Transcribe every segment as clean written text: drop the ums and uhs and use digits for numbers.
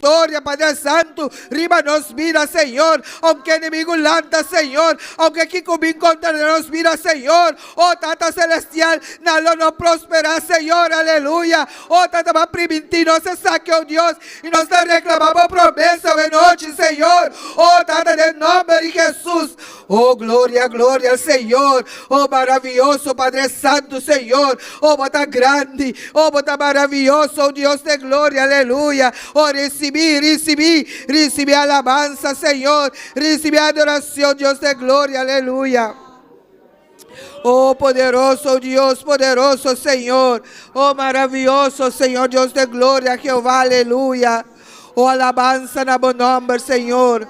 viktoria, Padre Santu, riba nos bida, Señor. Ounke enemigu lanta, Señor, ounke kiko bin kontra di nos bida, Señor, o Tata Selestial, nan lo no prosperá, Señor, aleluya. O Tata, bo a primintí nos esaki, o Dios, i nos ta reklamá bo promesa awe nochi, Señor. O Tata, den nòmber di Hesus. O gloria, gloria al Señor. O maravioso Padre Santu, Señor. O bo ta grandi. O bo ta maravioso, o Dios de gloria, aleluya. O risibí, risibí, risibí alabansa, Señor. Risibí adoracion, Dios de gloria, aleluya. O poderoso Dios, poderoso Señor. O maravioso Señor, Dios de gloria, Jehová, aleluya. O alabansa na bo nomber, Señor.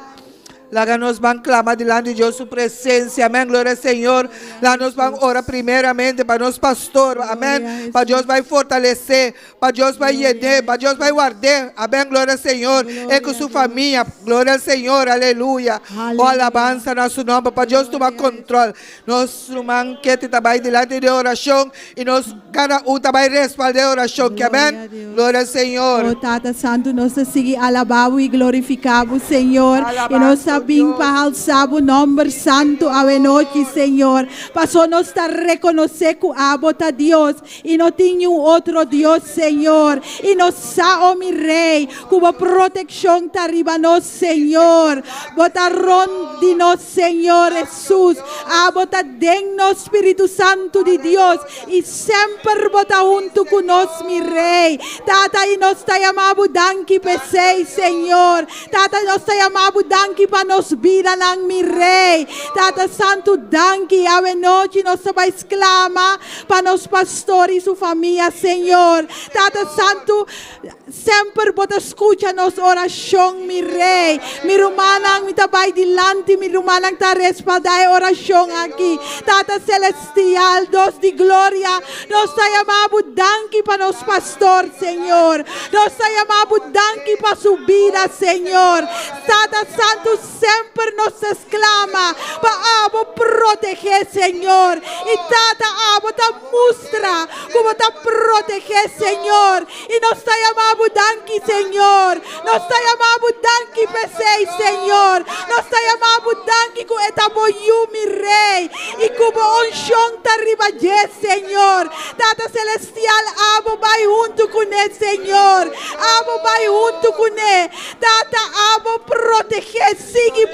Laga nos ban clama dilanti di Dios su presencia. Amén. Gloria al Señor. Laga nos ban ora primeramente pa nos pastor. Amén. Pa Dios bai fortalece. Pa Dios bai yen'é. Pa Dios bai ward'é. Amén. Gloria al Señor. E cu su famia. Gloria al Señor. Aleluya. O alabansa na su nomber. Pa Dios tuma control. Nos ruman Ketty ta bai dilanti di oracion y nos cada un ta bai respalda e oracion ki. Amen. Gloria al Señor. O Tata Santu, nos ta sigui alabá bo i glorifiká bo, Señor. I nos ta bin pa halsá bo nòmber santu awenochi, Señor. Paso nos ta rekonosé ku abo ta Dios i no tin niun otro Dios, Señor. I nos sa, o mi Rei, ku bo protekshon ta riba nos, Señor. Bo ta rònt di nos, Señor Hesus. Abo ta den nos, Spiritu Santu di Dios, i semper bo ta huntu ku nos, mi Rei. Tata, i nos ta yama bo danki p'esei, Señor. Tata, nos ta yama bo danki pa nos bidanan, mi Rei. Tata Santu, danki. Awenochi nos ta bai sklama pa nos pastor i su famia, Señor. Tata Santu, Semper bo ta skucha nos orashon, mi Rei. Mi rumannan, mi ta bai dilanti, mi rumannan ta respaldá e orashon aki. Tata Selestial, Dos di Gloria, nos ta yama bo danki pa nos pastor, Señor. Nos ta yama bo danki pa su bida, Señor. Tata Santu, semper nos ta sklama pa abo protegé, Señor. I Tata, abo ta mustra ku bo ta protegé, Señor. I nos ta yama bo danki, Señor. Nos ta yama bo danki p'esei, Señor. Nos ta yama bo danki ku e ta bo Yu, mi Rei, i ku bo unshon ta riba dje, Señor. Tata Selestial, abo bai huntu kuné, Señor. Abo bai huntu kuné. Tata, abo protegé, sigui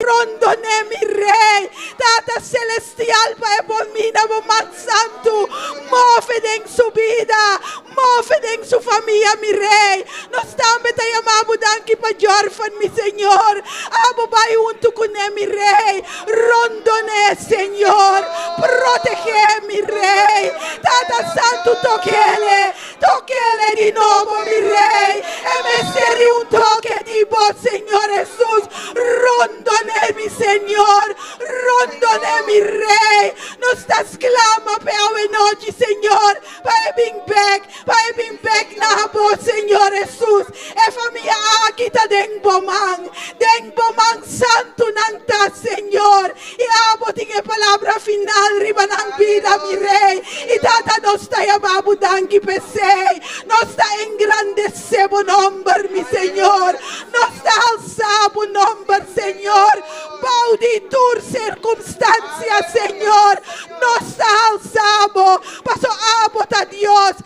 Rondone mi Rei, Tata Celestial, pa e por mina bo man santu move den su bida, move den su famia, mi Rei. Nos tambe ta yama bo danki pa Jorvan, mi Señor. Abo bai huntu kuné, mi Rei. Rondone, Señor. Protegé, mi Rei. Tata Santu, tokele, tokele di nobo, mi Rei. E mester di un toke di bo, Señor Hesus. Rondone, mi Señor. Rondone, mi Rei. Nos ta sklama p'e awenochi, Señor, pa e bin bek. Pa e bin bek na bo, Señor Hesus. E famia aki ta den bo man. Den bo man santu nan ta, Señor. I abo tin e palabra final riba nan bida, mi Rei. I Tata, nos ta yama bo danki p'esei. Nos ta engrandesé bo nomber, mi Señor. Nos ta halsa bo nomber, Señor, bou di tur sirkunstansia, Señor. Nos ta halsa bo, paso abo ta Dios,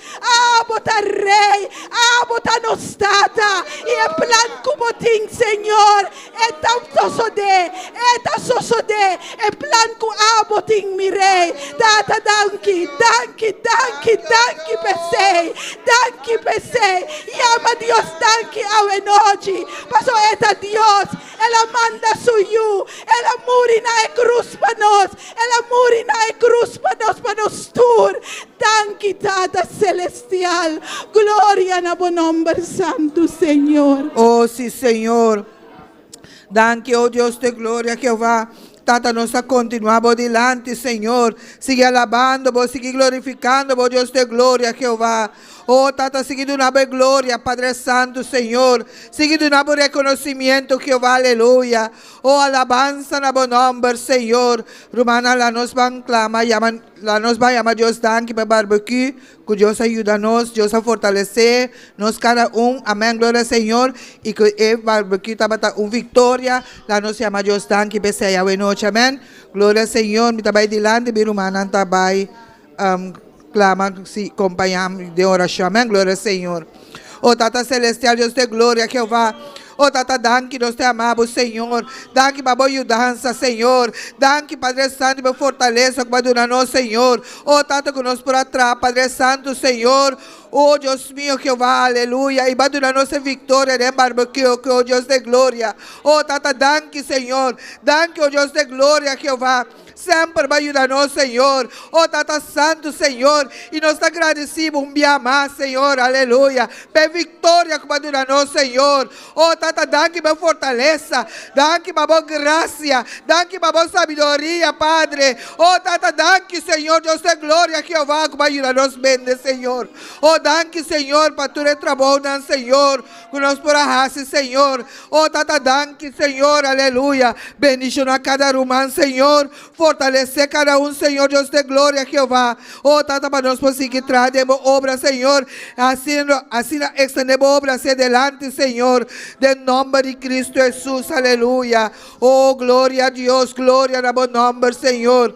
abo ta Rei, abo ta nos Tata, i e plan ku bo tin, Señor, e ta sosodé, e ta. sosodé e plan ku abo tin, mi Rei. Tata, danki, danki, danki, danki p'esei, danki p'esei. Yama Dios danki awe nochi, paso e ta Dios. El a manda su Yu, el a muri na e krus pa nos, el a muri na e krus pa nos, pa nos tur. Danki, Tata Selestial. Gloria na bo nòmber santu, Señor. Oh, sí, Señor. Danki, oh Dios de gloria, Jehová. Tata, nos ta kontinuá bo dilanti, Señor. Sigui alabando bo, sigui glorifikando bo, Dios de gloria, Jehová. Oh, Tata, sigui duna bo e gloria, Padre Santu, Señor. Sigui duna bo rekonosimiento, Jehová, aleluya. Oh, alabansa na bo nòmber, Señor. Rumannan, la nos ban klama, yama, la nos ban yama Dios danki pa e barbecue. Ku Dios a yuda nos, Dios a fortalesé nos kada un, amèn, gloria Señor, i ku e barbecue tabata un viktoria, laga nos yama Dios danki p'esei awenochi, amèn, gloria Señor, mi ta bai dilanti, mi rumannan ta bai klama, si, kompañá mi den orashon, amèn, gloria Señor. O Tata Selestial, Dios de gloria, Jehová, o Tata danki, nos te ama bo, Señor, danki pa bo yudansa, Señor, danki Padre Santo pa e fortalesa ku bo a duna nos, Señor, o Tata ku nos por a traha, Padre Santo, Señor, o Dios mio, Jehová, aleluya, i bo a duna nos e viktoria den barbecue, o Dios de gloria, o Tata danki, Señor, danki, o Dios de gloria, Jehová. Semper bo a yuda nos, Señor. O Tata Santu, Señor, i nos ta gradisí bo un bia mas, Señor, aleluya, pa e viktoria ku bo a duna nos, Señor. O Tata, danki pa bo fortalesa, danki pa bo grasia, danki pa bo sabiduria, Padre. O Tata, danki, Señor, Dios den gloria, Jehová, ku bo a yuda nos bende, Señor. O danki, Señor, pa tur e trabounan, Señor, Ku nos por a hasi, Señor. O Tata, danki, Señor, aleluya. Bendiciona kada ruman, Señor. Fortalece kada un, Señor, Dios de gloria, Jehová. O Tata, pa nos por sigui traha den bo obra, Señor, haciendo, asina extende bo obra hacia adelante, Señor, den nomber di Cristo Jesús, aleluya. O gloria a Dios, gloria na bo nomber, Señor.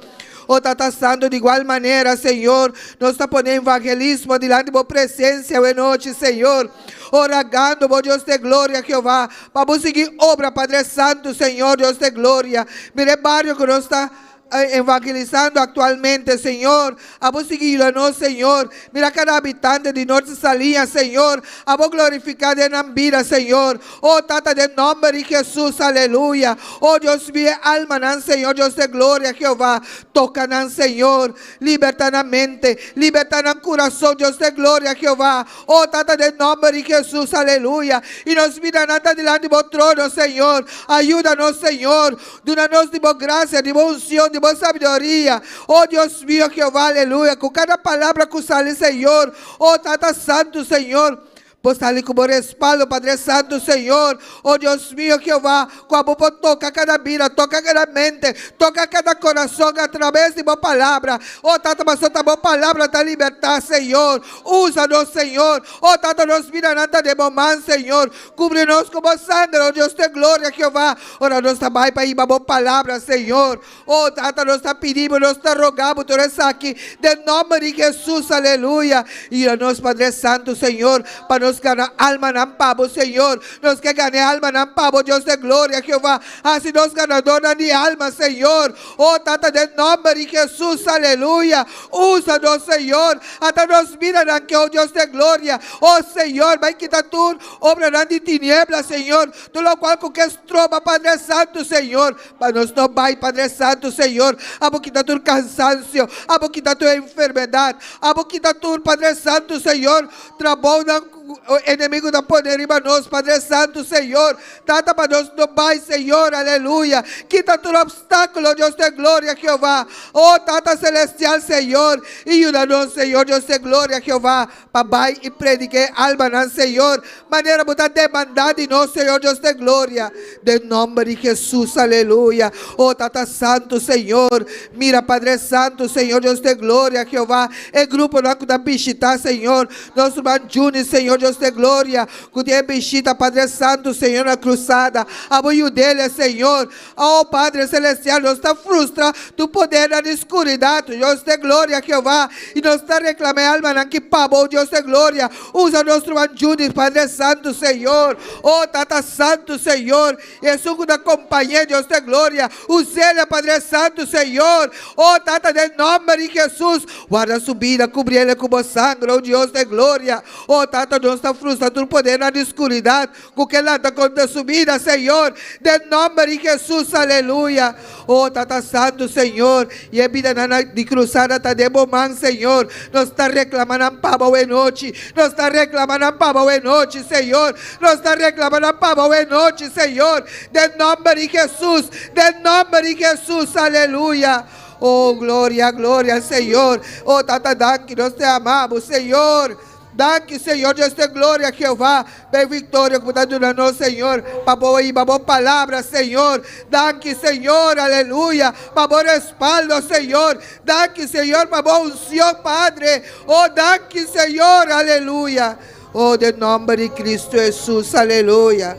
O Tata Santo, di igual manera, Señor, nos ta pone evangelismo dilanti bo presencia awe nochi, Señor. O ragando bo Dios de gloria, Jehová, pa bo sigui obra, Padre Santo, Señor Dios de gloria. Mira e bario ku nos ta evangelisando aktualmente, Señor. Abo sigui yuda nos, Señor. Mira kada habitante di Norte Saliña, Señor. Abo glorifiká den nan bida, Señor. O Tata, den nòmber di Hesus, aleluya. O Dios mío, e almanan, Señor Dios de gloria, Jehová. Toka nan, Señor. Libertá nan mente, libertá nan kurason, Dios de gloria, Jehová. O Tata, den nòmber di Hesus, aleluya. I nos bidanan ta dilanti bo trono, Señor. Ayuda nos, Señor. Duna nos di bo grasia, di bo unsion, di bo sabiduria. O Dios mio, Jehová, aleluya. Ku kada palabra ku sali, Señor. O Tata Santu, Señor. Bo sali ku bo respaldo, Padre Santu, Señor. O Dios mio, Jehová, ku abo por toka kada bida, toka kada mente, toka kada korason a traves di bo palabra. O Tata, pasobra ta bo palabra ta libertá, Señor. Usa nos, Señor. O Tata, nos bidanan ta den bo man, Señor. Kubri nos ku bo sangre, o Dios den gloria, Jehová. Ora nos ta bai pa hiba bo palabra, Señor. O Tata, nos ta pidi bo, nos ta roga bo tur esaki den nomber di Jesus, aleluya. I yuda nos, Padre Santu, Señor, pa nos gana almanan pa bo, Señor. Nos ke gana e almanan pa bo, Dios den gloria, Jehová. Hasi nos ganadornan di alma, Señor. O Tata, den nomber di Jesus, aleluya. Usa nos, Señor. Ata nos bidanan ke, o Dios den gloria. O Señor, bai kita tur obranan di tiniebla, Señor. Tur lokual ku ke stroba, Padre Santu, Señor. Pa nos no bai, Padre Santu, Señor, abo kita tur kansansio, abo kita tur enfermedat, abo kita tur, Padre Santu, Señor, trabounan ku enemigu ta pone riba nos, Padre Santu, Señor, Tata, pa nos no bai, Señor, aleluya, kita tur obstákulo, Dios den gloria, Jehová, oh Tata Celestial, Señor, i yuda nos, Señor, Dios den gloria, Jehová, Pa bai i prediká e almanan, Señor, manera Bo ta demandá di nos, Señor Dios den gloria, den nomber di Hesus, aleluya. O Tata Santu, Señor, mira, Padre Santu, Señor Dios den gloria, Jehová, e gruponan ku ta bishitá, Señor, nos ruman Juni, Señor Dios. Dios de gloria, ku tin e bishita, Padre Santu, Señor, na krusada. Abo yud'el, Señor. Oh, Padre Celestial, nos ta frustra tur podernan di skuridat, Dios de gloria, Jehová, i nos ta reklama e almanan ki pa Bo, Dios de gloria. Usa nos ruman Judith, Padre Santu, Señor. Oh, Tata Santu, Señor, i esun ku ta kompañ'é, Dios de gloria, us'el, Padre Santu, Señor. Oh, Tata, den nòmber di Jesus, warda su bida, kubri'el ku Bo sangre, oh Dios de gloria. Oh, Tata, nos ta frustra tur podernan di skuridat, Ku ke lanta kontra su bida, Señor, den nomber di Jesus, aleluya. Oh, Tata Santu, Señor, i e bidanan di krusada ta den bo man, Señor. Nos ta reklama nan pa bo e nochi. Nos ta reklama nan pa bo e nochi, Señor. Nos ta reklama nan pa bo e nochi, Señor, den nomber di Jesus, den nomber di Jesus, aleluya. Oh, gloria, gloria al Señor. Oh, Tata, danki, nos te amamos, Señor. Danki Señor Dios te gloria Jehová pa e victoria cu bo ta duna nos Señor pa bo hiba bo palabra Señor danki Señor aleluya pa bo respaldo Señor danki Señor pa bo uncion Padre oh danki Señor aleluya oh den nomber di Cristo Jesus aleluya.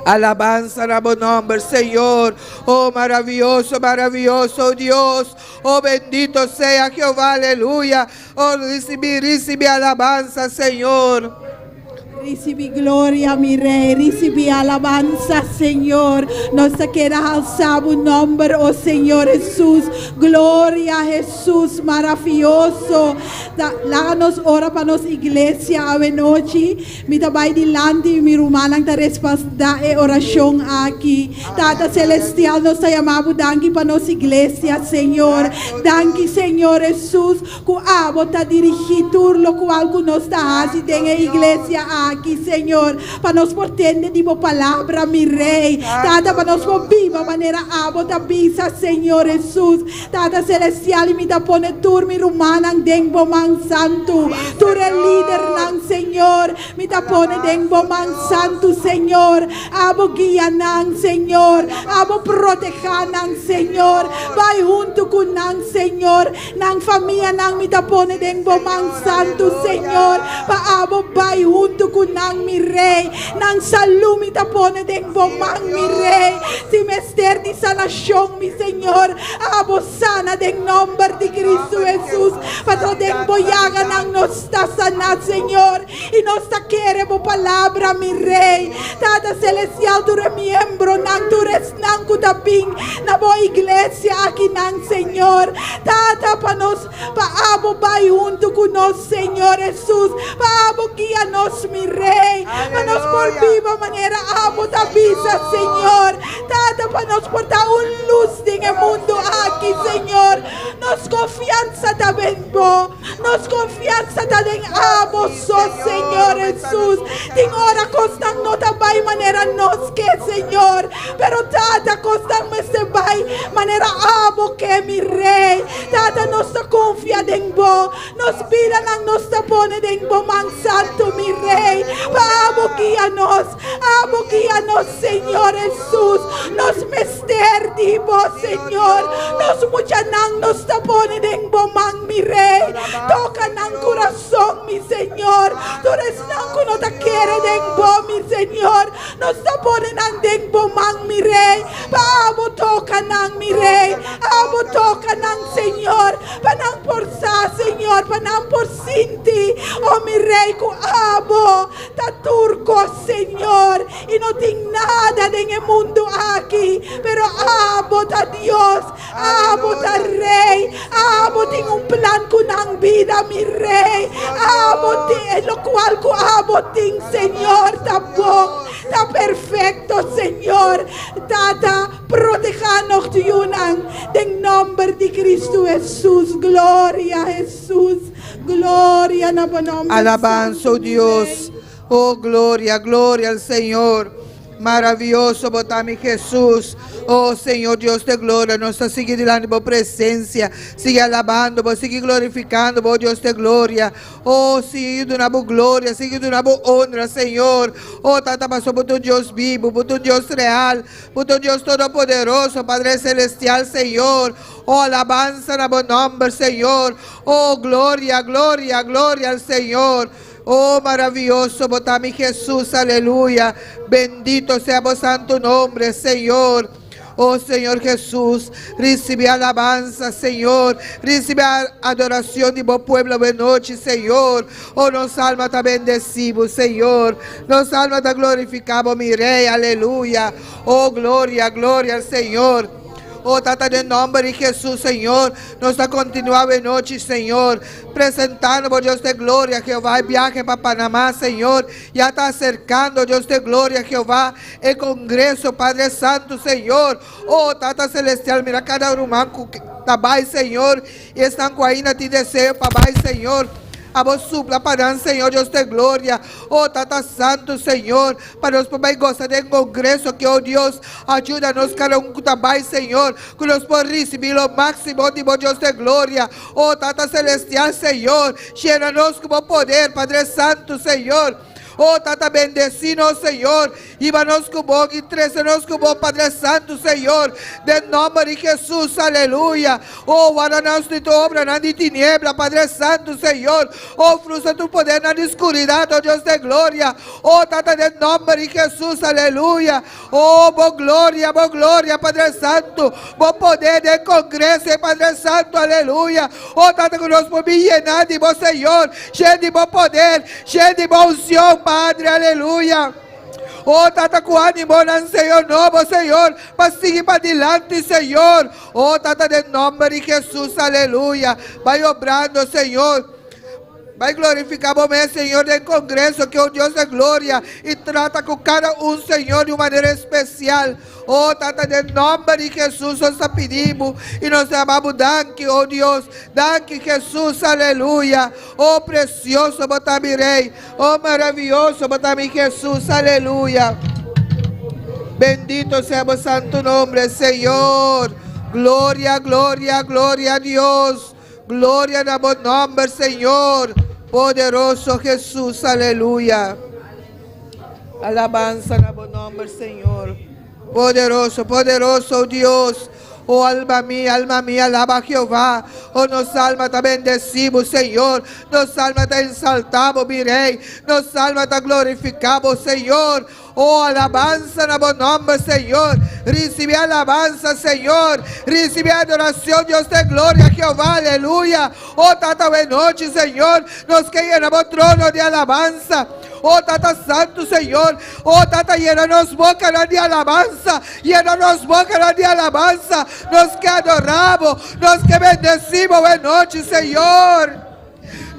Alabanza na bo nomber Señor oh maraviyoso maraviyoso Dios. Oh bendito sea Jehová, aleluya. Oh ricibi, ricibi alabanza, Señor. Ricibi gloria, mi Rey. Ricibi alabanza, Señor. Nos ta keda halsa bo nomber, oh Señor Jesús. Gloria, Jesús, maravilloso. Ta, laga nos ora pa nos iglesia awe nochi. Mi ta bai dilanti i mi rumannan ta respasdá e orashon aki. Tata Selestial, nos ta yama Bo danki pa nos iglesia, Señor. Danki, Señor Hesus, ku Abo ta dirigí tur lokual ku nos ta hasi den e iglesia aki, Señor, pa nos por tende di Bo palabra, mi Rei. Tata, pa nos por biba manera Abo ta bisa, Señor Hesus. Tata Celestial, i mi ta pone tur mi rumannan den Bo man santu, tur e lidernan, Señor, mi ta pone den Bo man santu, Señor. Abo guia nan, Señor. Abo protehá nan, Señor. Bai huntu ku nan, Señor. Nan famianan mi ta pone den Bo man santu, Señor, pa Abo bai huntu ku nan, mi Rei. Nan salú mi ta pone den Bo man, mi Rei. Si mester di sanashon, mi Señor, Abo sana den nomber di Cristo Hesus. Pasobra den Bo yaganan nos ta saná, Señor, i nos ta kere Bo palabra, mi Rei. Tata Celestial, tur e miembronan, tur esnan ku ta bin na Bo iglesia akinan, Señor, Tata, pa nos, pa Abo bai huntu ku nos, Señor Hesus, pa Abo guia nos, mi Rei, pa nos por biba manera Abo ta bisa, Señor. Tata, pa nos por ta un lus den e mundu aki, Señor. Nos konfiansa ta den Bo. Nos konfiansa ta den Abo so, Señor Hesus. Tin ora kosnan no ta bai manera nos ke, Señor. Pero Tata, kosnan mester bai manera Abo ke, mi Rei. Tata, nos ta konfia den Bo. Nos bidanan nos ta pone den Bo man santu, mi Rei. Pa Abo guia nos. Abo guia nos, Señor Hesus. Nos mester di Bo, Señor. Nos muchanan nos ta pone den Bo man, mi Rei. Toka nan kurason, mi Señor. Tur esnan ku no ta kere den Bo, mi Señor, nos ta pone nan den Bo man, mi Rei. Pa Abo toka nan, mi Rei. Abo toka nan, Señor, pa nan por sa, Señor, pa nan por sinti, o mi Rei, ku Abo Ta tur kos, Señor, i no tin nada den e mundu aki, pero Abo ta Dios, Abo ta Rey, Abo tin un plan ku nan bida, mi Rey, Abo tin e lokual ku Abo tin, Señor, ta bon, ta perfekto, Señor. Tata, protehá nos yunan den nòmber di Kristu Hesus. Gloria, Hesus. Gloria na bo nomber Alabanza, santo, oh mi Dios. Rey. Oh, gloria, gloria al Señor. Maravioso bo ta mi Hesus. Oh Señor Dios de gloria, nos ta sigui dilanti bo presencia, sigui alabando bo, sigui glorificando bo, Dios de gloria. Oh, sigui duna bo gloria, sigui duna bo honra, Señor. Oh, Tata, paso bo ta un Dios bibu, bo ta un Dios real, bo ta un Dios todopoderoso, Padre Celestial, Señor. Oh, alabanza na bo nomber, Señor. Oh, gloria, gloria, gloria al Señor. Oh, maravioso bo ta mi Jesús, aleluya. Bendito sea bo santo nombre, Señor. Oh Señor Jesús, recibi alabanza, Señor. Recibi adoración di bo pueblo awe nochi, Señor. Oh, nos alma ta bendeci bo, Señor. Nos alma ta glorifica bo, mi Rey, aleluya. Oh, gloria, gloria al Señor. Oh Tata, den nomber di Jesús, Señor, nos ta continua awe nochi, Señor, presentando bo Dios de gloria, Jehová, e viaje pa Panamá, Señor, ya ta acercando, Dios de gloria, Jehová, e congreso, Padre Santo, Señor. Oh Tata Celestial, mira cada ruman cu ta bay, Señor, y esnan cu ainda tin deseo pa bay, Señor. Abo supla pa nan, Señor Dios de gloria. Oh Tata Santo, Señor, pa nos por bay goza den congreso aki, oh Dios. Ayuda nos cada un cu ta bay, Señor, cu nos por ricibi lo maximo di bo Dios de gloria. Oh Tata Celestial, Señor, llena nos cu bo poder, Padre Santo, Señor. Oh Tata, bendeci nos, Señor. Hiba nos cu bo y trece nos cu bo, Padre Santo, Señor. Den nomber di Jesus, aleluya. Oh, warda nos di tur obranan di tiniebla, Padre Santo, Señor. Oh, frustra tur podernan di scuridad, oh Dios de gloria. Oh, Tata, den nomber di Jesus, aleluya. Oh, bo gloria, bo gloria, Padre Santo. Bo poder den congreso, Padre Santo, aleluya. Oh, Tata, cu nos por bin yena di bo, Señor. Yen di bo poder, yen di bo uncion, Padre, aleluya. Oh, Tata, cu animonan, Señor, nobo, Señor, pa sigui padilanti, Señor. Oh, Tata, den nomber di Jesus, aleluya. Bay obrando, Señor. Bay glorifica bo mes, Señor, den congreso, cu oh Dios de gloria, y trata cu cada un, Señor, di un manera especial. Oh, Tata, den nomber di Jesus, nos ta pidi bo y nos ta yama bo danki, oh Dios. Danki, Jesus, aleluya. Oh, precioso bo ta mi Rey. Oh, maravilloso bo ta mi Jesus, aleluya. Bendito sea bo santo nombre, Señor. Gloria, gloria, gloria a Dios. Gloria na bo nomber, Señor. Poderoso Jesus, aleluya. Alabanza na bo nomber, Señor. Poderoso, poderoso Dios. Oh alma mia, alma mia, alaba Jehová. Oh nos alma ta bendeci bo, Señor. Nos alma ta exalta bo, mi Rey. Nos alma ta glorifica bo, Señor. Oh alabanza na bo nomber, Señor. Recibi alabanza, Señor. Recibi adoracion, Dios de gloria, Jehová, aleluya. Oh Tata, awe nochi, Señor. Nos ke yena bo trono di alabanza. Oh Tata Santo, Señor. Oh Tata, yena nos boca di alabanza. Yena nos boca di alabanza. Nos ke adora bo. Nos ke bendeci bo awe nochi, Señor.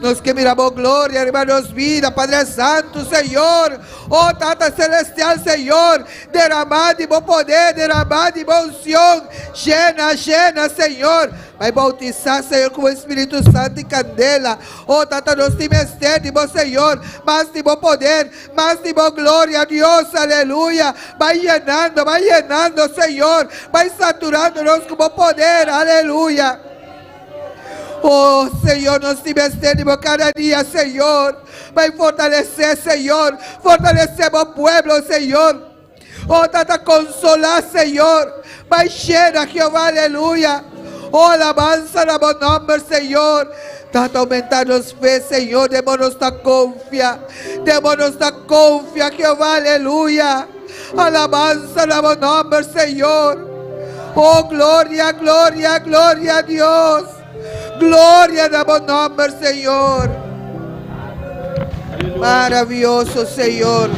Nos ke mira bo gloria riba nos bida, Padre Santo, Señor. Oh Tata Celestial, Señor. Derama di bo poder, derama di bo uncion. Yena, yena, Señor. Bay bautisa, Señor, cu Spirito Santo y candela. Oh Tata, nos tin mester di bo, Señor. Mas di bo poder, mas di bo gloria, Dios, aleluya. Bay yenando, bay yenando, Señor. Bay saturando nos cu bo poder, aleluya. Oh Señor, nos tin mester di bo cada dia, Señor. Bay fortalece, Señor. Fortalece bo pueblo, Señor. Oh Tata, consola, Señor. Bay yena, Jehová, aleluya. Oh, alabanza na bo nomber, Señor. Tata, aumenta nos fe, Señor. Den bo nos ta confia. Den bo nos ta confia, Jehová, aleluya. Alabanza na bo nomber, Señor. Oh, gloria, gloria, gloria a Dios. Gloria na bo nomber, Señor. Maravilloso, Señor.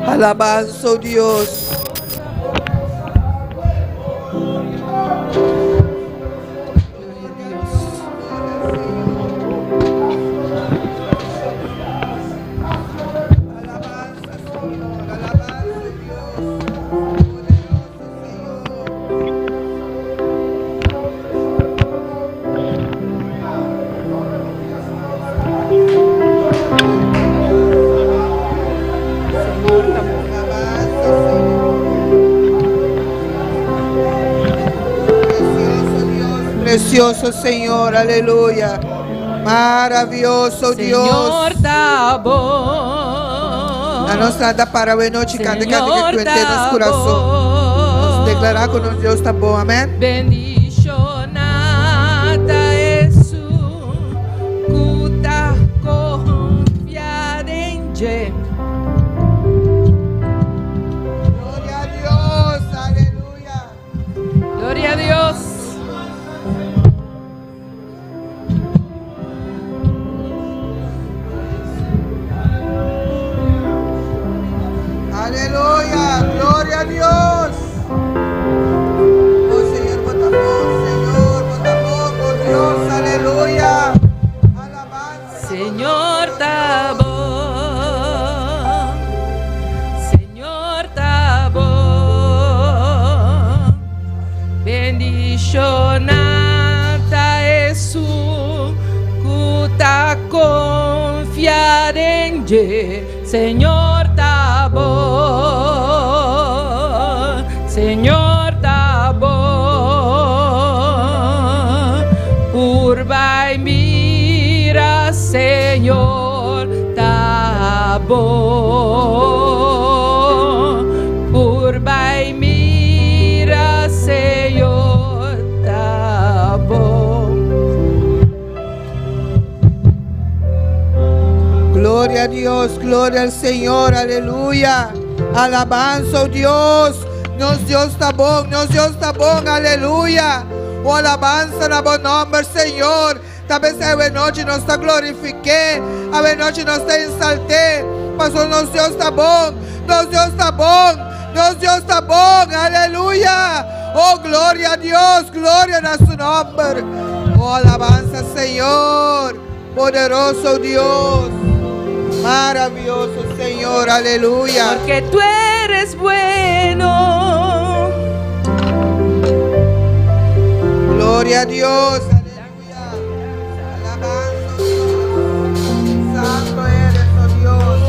Alabanza, oh Dios. Gloria a Dios. Alabanza, Señor. Alabanza, Dios. Poderoso, Señor. Señor ta bon. Alabanza. Precioso Señor, aleluya. Maravilloso Dios. Señor ta bon. A nos trata para awe nochi canta canta que Señor cuente nos ta corazón. Nos bon. declara cu nos Dios ta bon. Amén. Bendishoná ta esun ku ta konfia den dje. Gloria a Dios, aleluya. Gloria a Dios. Aleluya, gloria a Dios. Oh Señor, bo ta bon, Señor, bo ta bon, oh Dios, aleluya. Alabanza. Señor ta bon. Señor ta bon. Bendishoná ta esun ku ta konfia den dje. Señor ta bon. Señor ta bon. Purba i mira, Señor ta bon. Purba i mira, Señor ta bon. Gloria a Dios, gloria al Señor, aleluya. Alabanza, oh Dios. Nos Dios ta bon, nos Dios ta bon, aleluya. Oh, alabanza na bo nòmber, Señor. Talbes awe nochi nos ta glorifik'é, awe nochi nos ta eksalt'é. Paso nos Dios ta bon, nos Dios ta bon, nos Dios ta bon, aleluya. Oh, gloria a Dios, gloria na su nòmber. Oh, alabanza, Señor, poderoso Dios, maraviyoso Señor, aleluya. Porque tú eres bueno. Gloria a Dios, aleluya. Alabanza, Dios. Santo eres, oh Dios.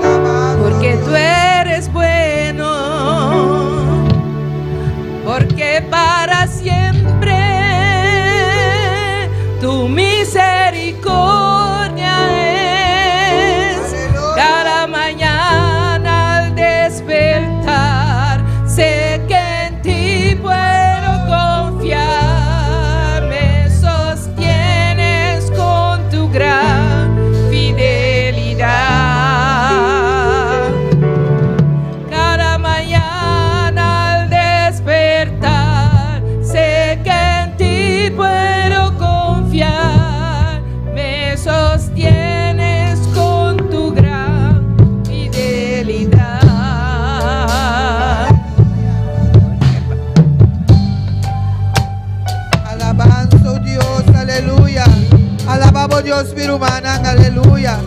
Alabanza, Porque Dios. tú eres bueno, porque para siempre tu misericordia es. Aleluya. Cada mañana al despertar, sé que en ti puedo confiar. Me sostienes con tu gran fidelidad. Cada mañana al despertar, sé que en ti puedo confiar. Me sostienes con tu gran fidelidad. Alabanza, oh Dios, aleluya. Alabamos Dios, mi hermana, aleluya.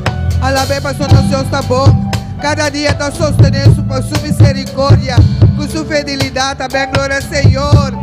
Alabé paso nos Dios ta bon. Kada dia ta sostené su, su miserikòrdia, ku su fidelidat. Amèn, gloria al Señor.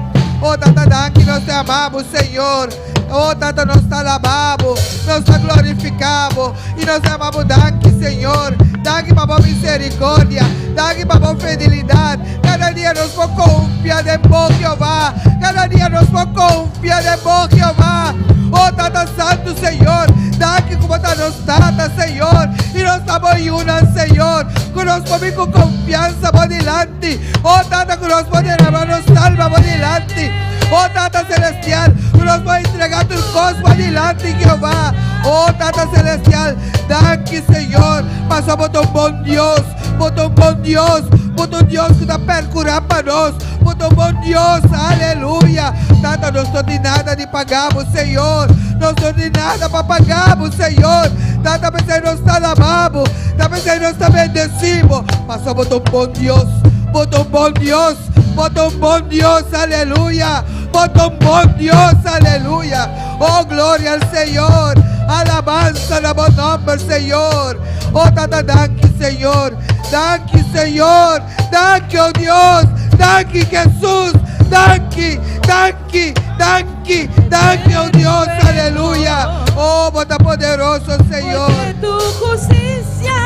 Oh, Tata, danki, nos ta amamos, Señor. Oh, Tata, nos ta alabamos, nos ta glorifikamos i nos ta amamos. Danki, Señor. Danki pa bo miserikòrdia. Danki pa bo fidelidat. Kada dia nos por konfia den bo, Jehová. Kada dia nos por konfia den bo, Jehová. Oh, Tata Santu, Señor. Danki komo ta nos Tata, Señor. I nos ta bo yunan, Señor. Ku nos por ku konfiansa bo dilanti. Oh, Tata, ku nos por derama nos alma bo dilanti. Oh, Tata Selestial, ku nos por entregá tur kos bo dilanti, Jehová. Oh, Tata Selestial, danki, Señor. Paso bo ta un bon Dios, bo ta un bon Dios, bo ta un Dios ku ta perkurá pa nos. Bo ta un bon Dios, aleluya. Tata, nos no tin nada di paga, Señor. Nos no tin nada pa paga, Señor. Tata, p'esei nos ta alabá, Tata, p'esei nos ta bendesí. Paso bo ta un bon Dios, bo ta un bon Dios, bo ta un bon Dios, aleluya. Bo ta un bon Dios, aleluya. Oh, gloria al Señor. Alabanza na bo nòmber, Señor. Oh, Tata, danki, Señor. Danki, Señor. Danki, oh Dios. Danki, Jesús. Danki, danki, danki, danki, oh Dios. Aleluya. Oh, bo ta poderoso, Señor. Porque tu hustisia,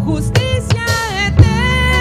hustisia eterno.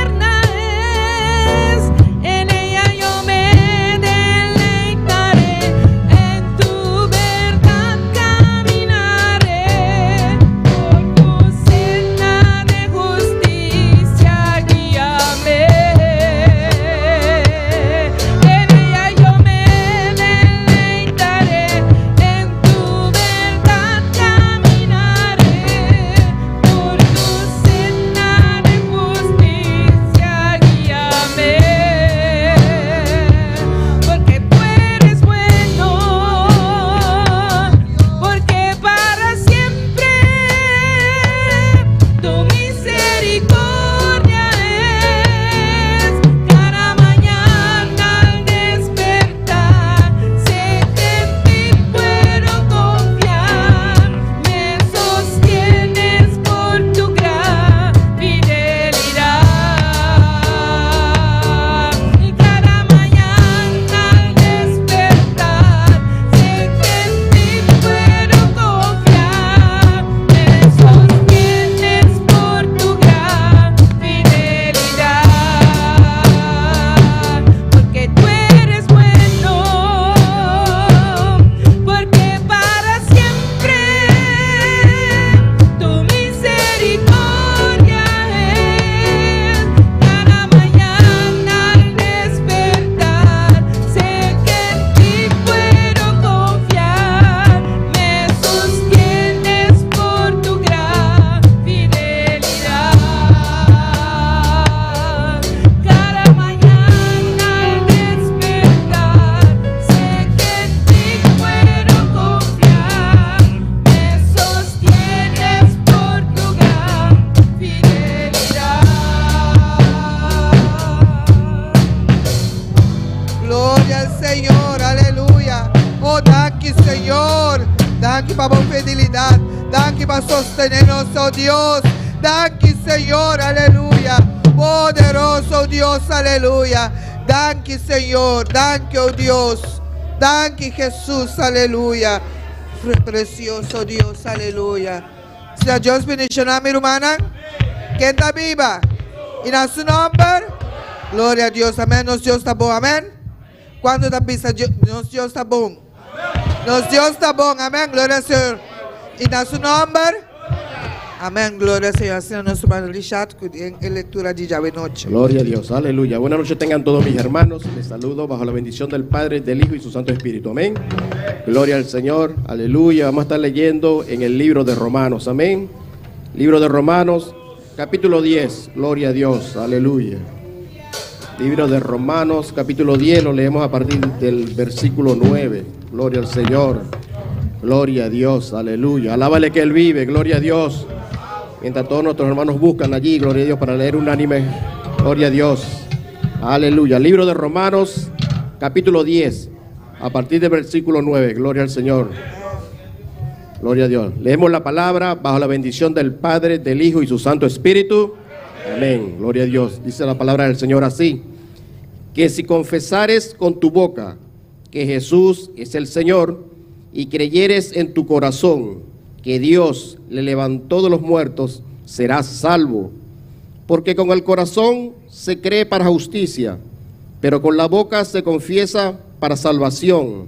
Danki pa sostené nos, oh Dios. Danki, Señor, aleluya. Poderoso Dios, aleluya. Danki, Señor. Danki, oh Dios. Danki, Jesus, aleluya. Precioso Dios, aleluya. Sea Dios bendishoná mi rumannan. Ken ta biba? I na su nomber. Gloria a Dios. Amén. Nos Dios ta bon. Amén. Kuantu ta bisa nos Dios ta bon? Nos Dios ta bon. Amén. Gloria al Señor. I na su nomber. Amén. Gloria al Señor. Asina nos hermano Richard ku den e lectura di djawe noche. Gloria a Dios, aleluya. Buenas noches tengan todos mis hermanos. Les saludo bajo la bendición del Padre, del Hijo y su Santo Espíritu. Amén. Gloria al Señor, aleluya. Vamos a estar leyendo en el libro de Romanos. Amén. Libro de Romanos, capítulo 10. Gloria a Dios, aleluya. Libro de Romanos, capítulo 10, lo leemos a partir del versículo 9. Gloria al Señor. Gloria a Dios, aleluya. Alábale que Él vive, gloria a Dios. Mientras todos nuestros hermanos buscan allí, gloria a Dios, para leer unánime. Gloria a Dios. Aleluya. Libro de Romanos, capítulo 10, a partir del versículo 9. Gloria al Señor. Gloria a Dios. Leemos la palabra bajo la bendición del Padre, del Hijo y su Santo Espíritu. Amén. Gloria a Dios. Dice la palabra del Señor así. Que si confesares con tu boca que Jesús es el Señor y creyeres en tu corazón que Dios le levantó de los muertos, serás salvo. Porque con el corazón se cree para justicia, pero con la boca se confiesa para salvación.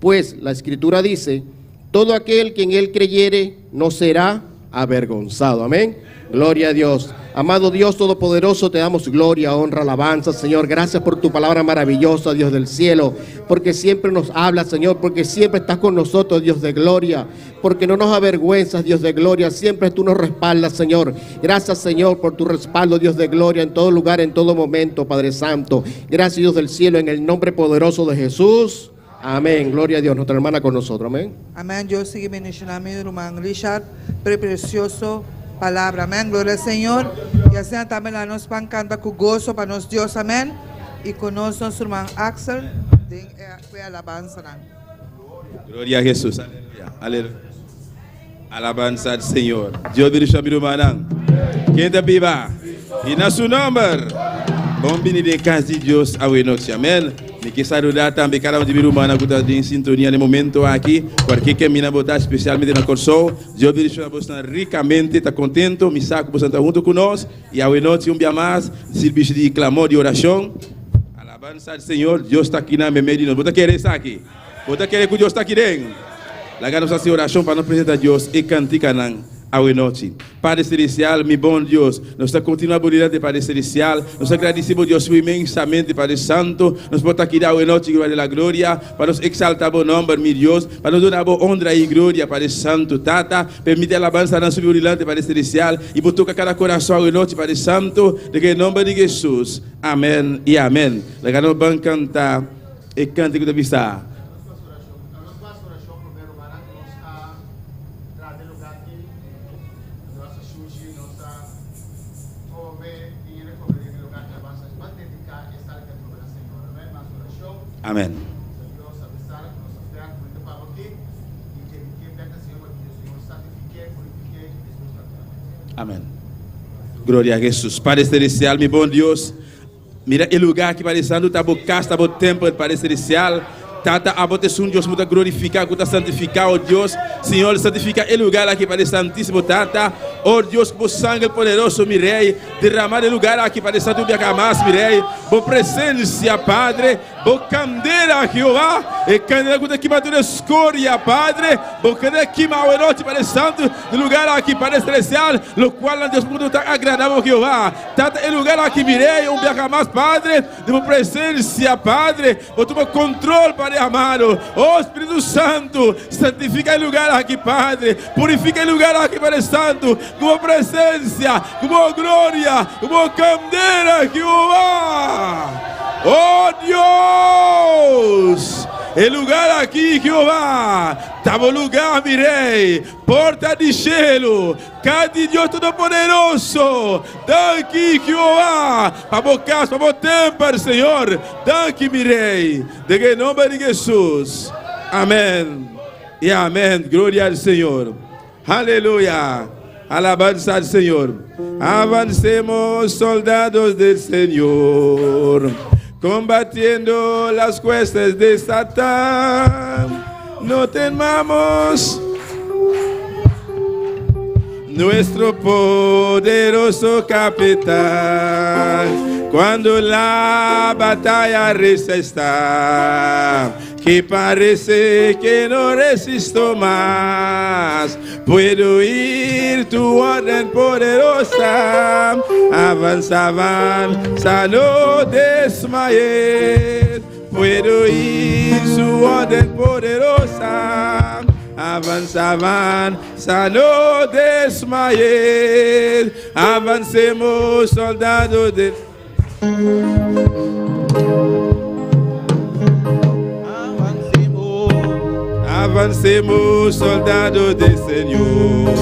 Pues la Escritura dice, todo aquel que en él creyere no será avergonzado. Amén. Gloria a Dios. Amado Dios Todopoderoso, te damos gloria, honra, alabanza, Señor. Gracias por tu palabra maravillosa, Dios del cielo, porque siempre nos hablas, Señor, porque siempre estás con nosotros, Dios de gloria, porque no nos avergüenzas, Dios de gloria, siempre tú nos respaldas, Señor. Gracias, Señor, por tu respaldo, Dios de gloria, en todo lugar, en todo momento, Padre Santo. Gracias, Dios del cielo, en el nombre poderoso de Jesús. Amén. Gloria a Dios. Nuestra hermana con nosotros. Amén. Amén. Dios sigui bendiciona mi ruman Richard pre precioso palabra. Amén. Gloria al Señor. Y asina tambe la nos pan canta cu gozo pa nos Dios. Amén. Y cu nos nos ruman Axel den e alabanzanan. Gloria a Jesús. Aleluya. Aleluya. Alabanza al Señor. Dios bendiciona mi rumannan. Ken ta biba? I na su nomber. Bon bini den cas di Dios awe nochi. Amen. Mi ke saluda tambe cada un di mi rumannan cu ta den sintonia den momento aki. Cualkier camina bo ta, especialmente na Corsou. Dios bendiciona bosnan ricamente. Ta contento. Mi sa cu bosnan ta hunto cu nos. I awe nochi un bia mas, sirbishi di clamor, di oracion. Alabanza al Señor. Dios ta aki na meimei di nos. Bo ta kere esaki? Bo ta kere ku Dios ta aki den? Laga nos hasi orashon pa nos presenta Dios e kantikanan awe nochi. Padre Selestial, mi bon Dios, nos ta kontinua bo dilanti, Padre Selestial. Nos ta gradisi bo Dios inmensamente, Padre Santo. Nos por ta aki awe nochi, Gloria de la Gloria, pa nos eksalta bo nomber, mi Dios, pa nos duna bo honra i gloria, Padre Santo. Tata, permiti alabansanan subi bo dilanti, Padre Selestial, i bo toka kada kurason awe nochi, Padre Santo, den e nomber di Jesus. Amen i amen. Laga nos ban kanta. E kante ku ta bisa. Amen. Amen. Gloria a Jesus. Padre Celestial, mi bon Dios. Mira e lugar aki, Padre Santu, ta bo cas, ta bo tempel, Padre Celestial. Tata, abo ta esun Dios cu ta glorifica, cu ta santifica, oh Dios. Señor, santifica e lugar aki, Padre Santisimo, Tata. Oh Dios, cu bo sangre poderoso, mi Rey, derama den e lugar aki, Padre Santu, un biaha mas, mi Rey. Bo presencia, Padre, bo candela, Jehová, e candela cu ta kima tur escoria, Padre, bo candela kima awe nochi, Padre Santu, den lugar aki, Padre Celestial, locual nan Dios por ta agradabo, Jehová. Tata e lugar aki mir'é un biaha mas, Padre, den bo presencia, Padre, bo tuma control, Padre amado. Oh Spiritu Santu, santifica e lugar aki, Padre, purifica e lugar aki, Padre Santu, cu bo presencia, cu bo gloria, cu bo candela, Jehová. Oh Dios, e lugar aki, Jehová, ta bo lugar, mi Rey, porta di cielo. Kas di Dios Todopoderoso. Danki, Jehová, pa bo kas, pa bo tempel, Señor. Danki, mi Rey. Den e nomber di Jesus. Amen i amen. Gloria al Señor. Aleluya. Alabanza al Señor. Avancemos, soldados del Señor, combatiendo las huestes de Satán. No temamos nuestro poderoso capitán. Cuando la batalla recia está, que parece que no resisto más, puedo oír tu orden poderosa. Avanza, avanza, no desmayes. Puedo oír su orden poderosa. Avanza, avanza, no desmayes. Avancemos, soldados de. Avancemos. Avancemos, soldados del Señor,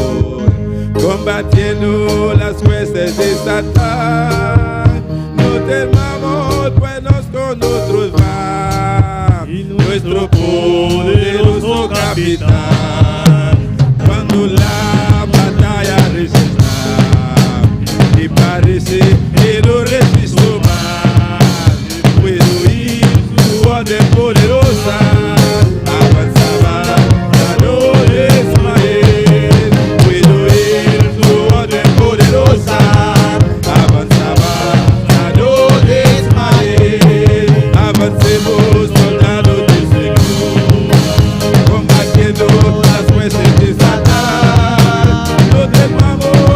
combatiendo las huestes de Satán. No temamos, pues nos con nosotros va Y nuestro poderoso capitán. Cuando la batalla recia está, y parece que no resisto más, puedo oír su orden poderosa. Avanza, avanza, no desmayes. Puedo oír su orden poderosa. Avanza, avanza, no desmayes. Avancemos, soldados del Señor, combatiendo las huestes de Satán. No temamos.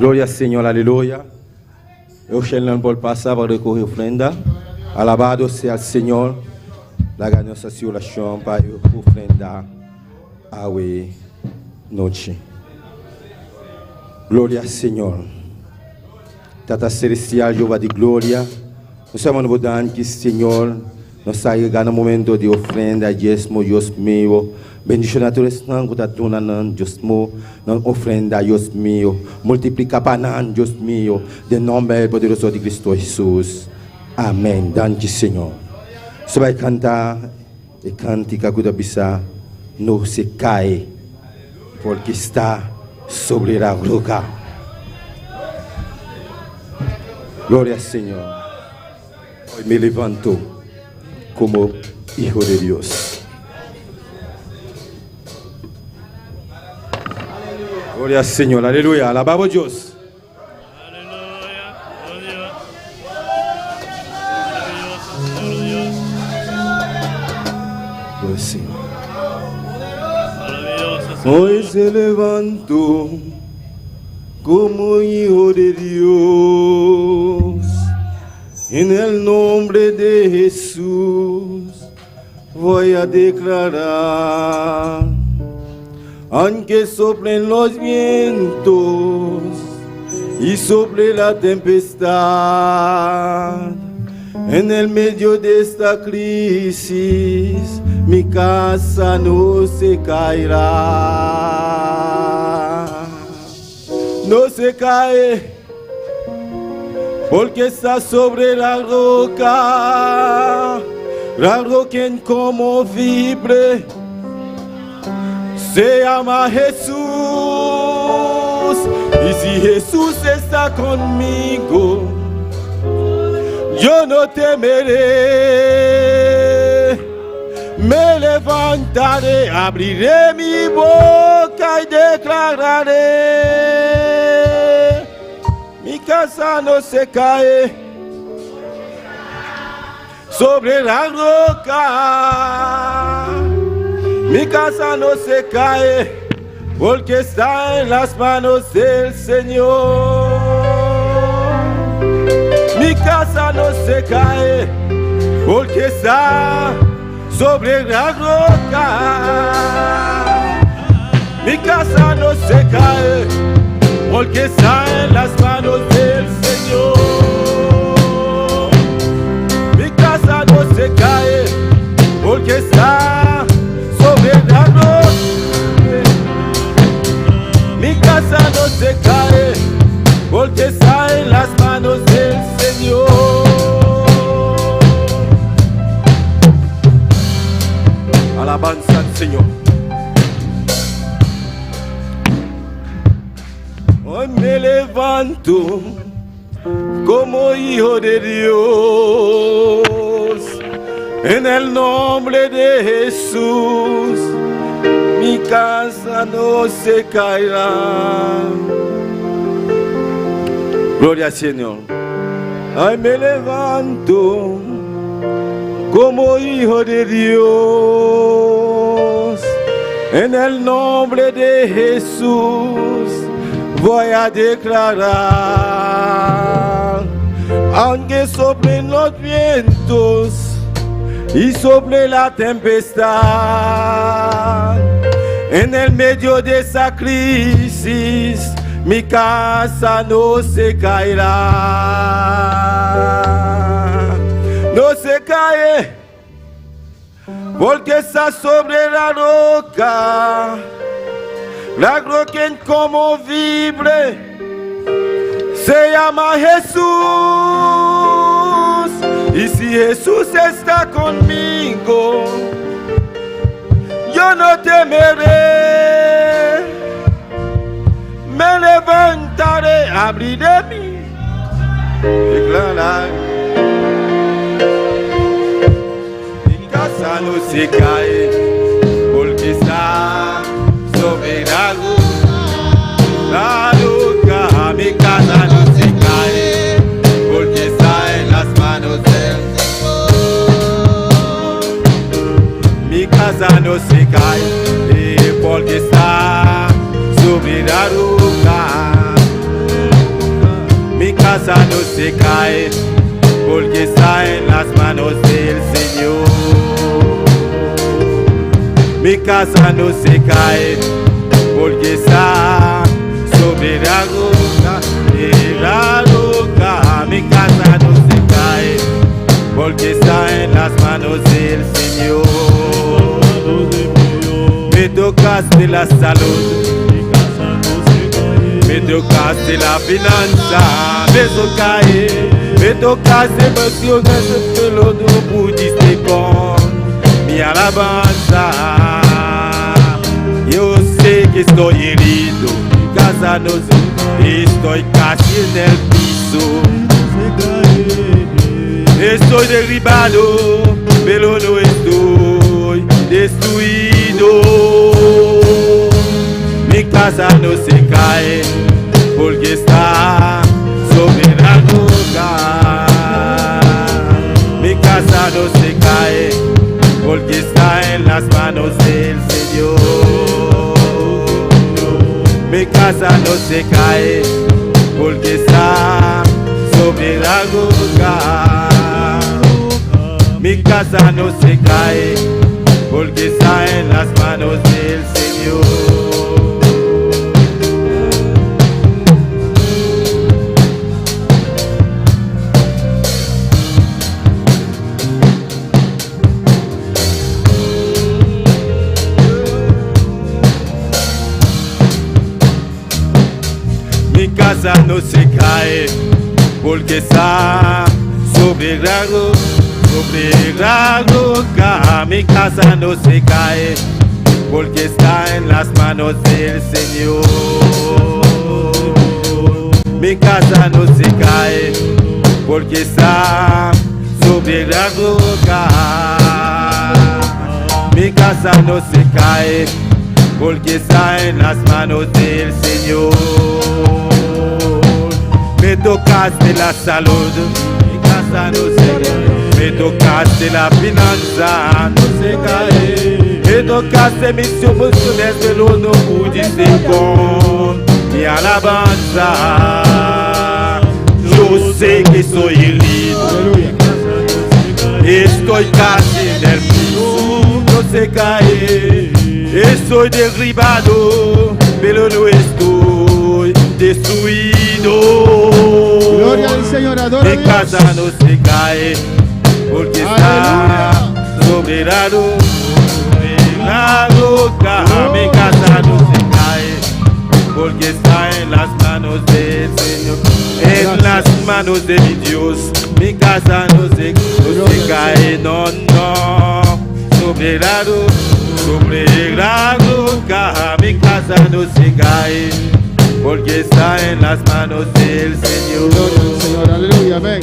Gloria al Señor, aleluya. Ushernan por pasa pa recoge ofrenda. Alabado sea el Señor. Laga nos haci oracion pa e ofrenda awe nochi. Gloria al Señor. Tata Celestial, Jehová di Gloria, nos ta manda bo danki, Señor. Nos ta yega na momento di ofrenda, diesmo, Dios mio. Bendiciona tur esnan cu ta duna nan diesmo, nan ofrenda, Dios mio. Multiplica pa nan, Dios mio, den nomber poderoso di Cristo Jesus. Amen. Danki, Señor. Nos ta bay canta e cantica cu ta bisa, No se cae, porque está sobre la roca. Gloria al Señor. Hoy me levanto como hijo de Dios. Gloria al Señor, aleluya, alabamos a Dios. Gloria al Señor. Hoy se levantó como hijo de Dios. En el nombre de Jesús voy a declarar, aunque soplen los vientos y sople la tempestad, en el medio de esta crisis, mi casa no se caerá. No se cae porque está sobre la roca, la roca inconmovible, se llama Jesús. Y si Jesús está conmigo, yo no temeré. Me levantaré, abriré mi boca y declararé. Mi casa no se cae sobre la roca. Mi casa no se cae porque está en las manos del Señor. Mi casa no se cae porque está sobre la roca. Mi casa no se cae porque está en las manos del Señor. Mi casa no se cae porque está sobre la roca. Mi casa no se cae porque está en las manos del Señor. Alabanza al Señor. Hoy me levanto como hijo de Dios. En el nombre de Jesús, mi casa no se caerá. Gloria al Señor. Hoy me levanto como hijo de Dios. En el nombre de Jesús voy a declarar, aunque soplen los vientos y sople la tempestad, en el medio de esa crisis, mi casa no se caerá. No se cae, porque está sobre la roca, la roca inconmovible, se llama Jesús. Y si Jesús está conmigo, yo no temeré. Me levantaré, abriré mi declarar. Mi casa no se cae, porque está sobre la roca. La roca, mi casa no se cae, porque está en las manos del Señor. Mi casa no se cae, porque está sobre la roca. casa no se cae, porque está en las manos del Señor. Mi casa no se cae, porque está sobre la roca, de la roca. Mi casa no se cae, porque está en las manos del Señor. Me tocaste la salud, me tocaste la finanza, me tocaste, me tocaste emociones, pero no pudiste con mi alabanza. Yo sé que estoy herido, mi casa no se, estoy casi en el piso. Estoy derribado, pero no estoy destruido. Mi casa no se cae, porque está sobre la roca. Mi casa no se cae, porque está en las manos del Señor. Mi casa no se cae, porque está sobre la roca. Mi casa no se cae, porque está en las manos del Señor. Mi casa no se cae, porque está sobre la roca, sobre la roca. Mi casa no se cae, porque está en las manos del Señor. Mi casa no se cae, porque está sobre la roca. Mi casa no se cae, porque está en las manos del Señor. Me tocaste la salud, mi casa no se cae. Me tocaste la finanza, no se cae. Me tocaste mis emociones, pero no pudiste con mi alabanza. Yo sé que soy herido, estoy casi en el piso, no se cae. Estoy derribado, pero no estoy destruido. Gloria al Señor, adora a Mi Dios. casa no se cae, porque está sobre la roca, sobre la roca. Mi casa no se cae, porque está en las manos del Señor, en las manos de mi Dios. Mi casa no se cae, no, no. Sobre la roca, sobre la roca, mi casa no se cae, porque está en las manos del Señor. Gloria al Señor, aleluya, amén.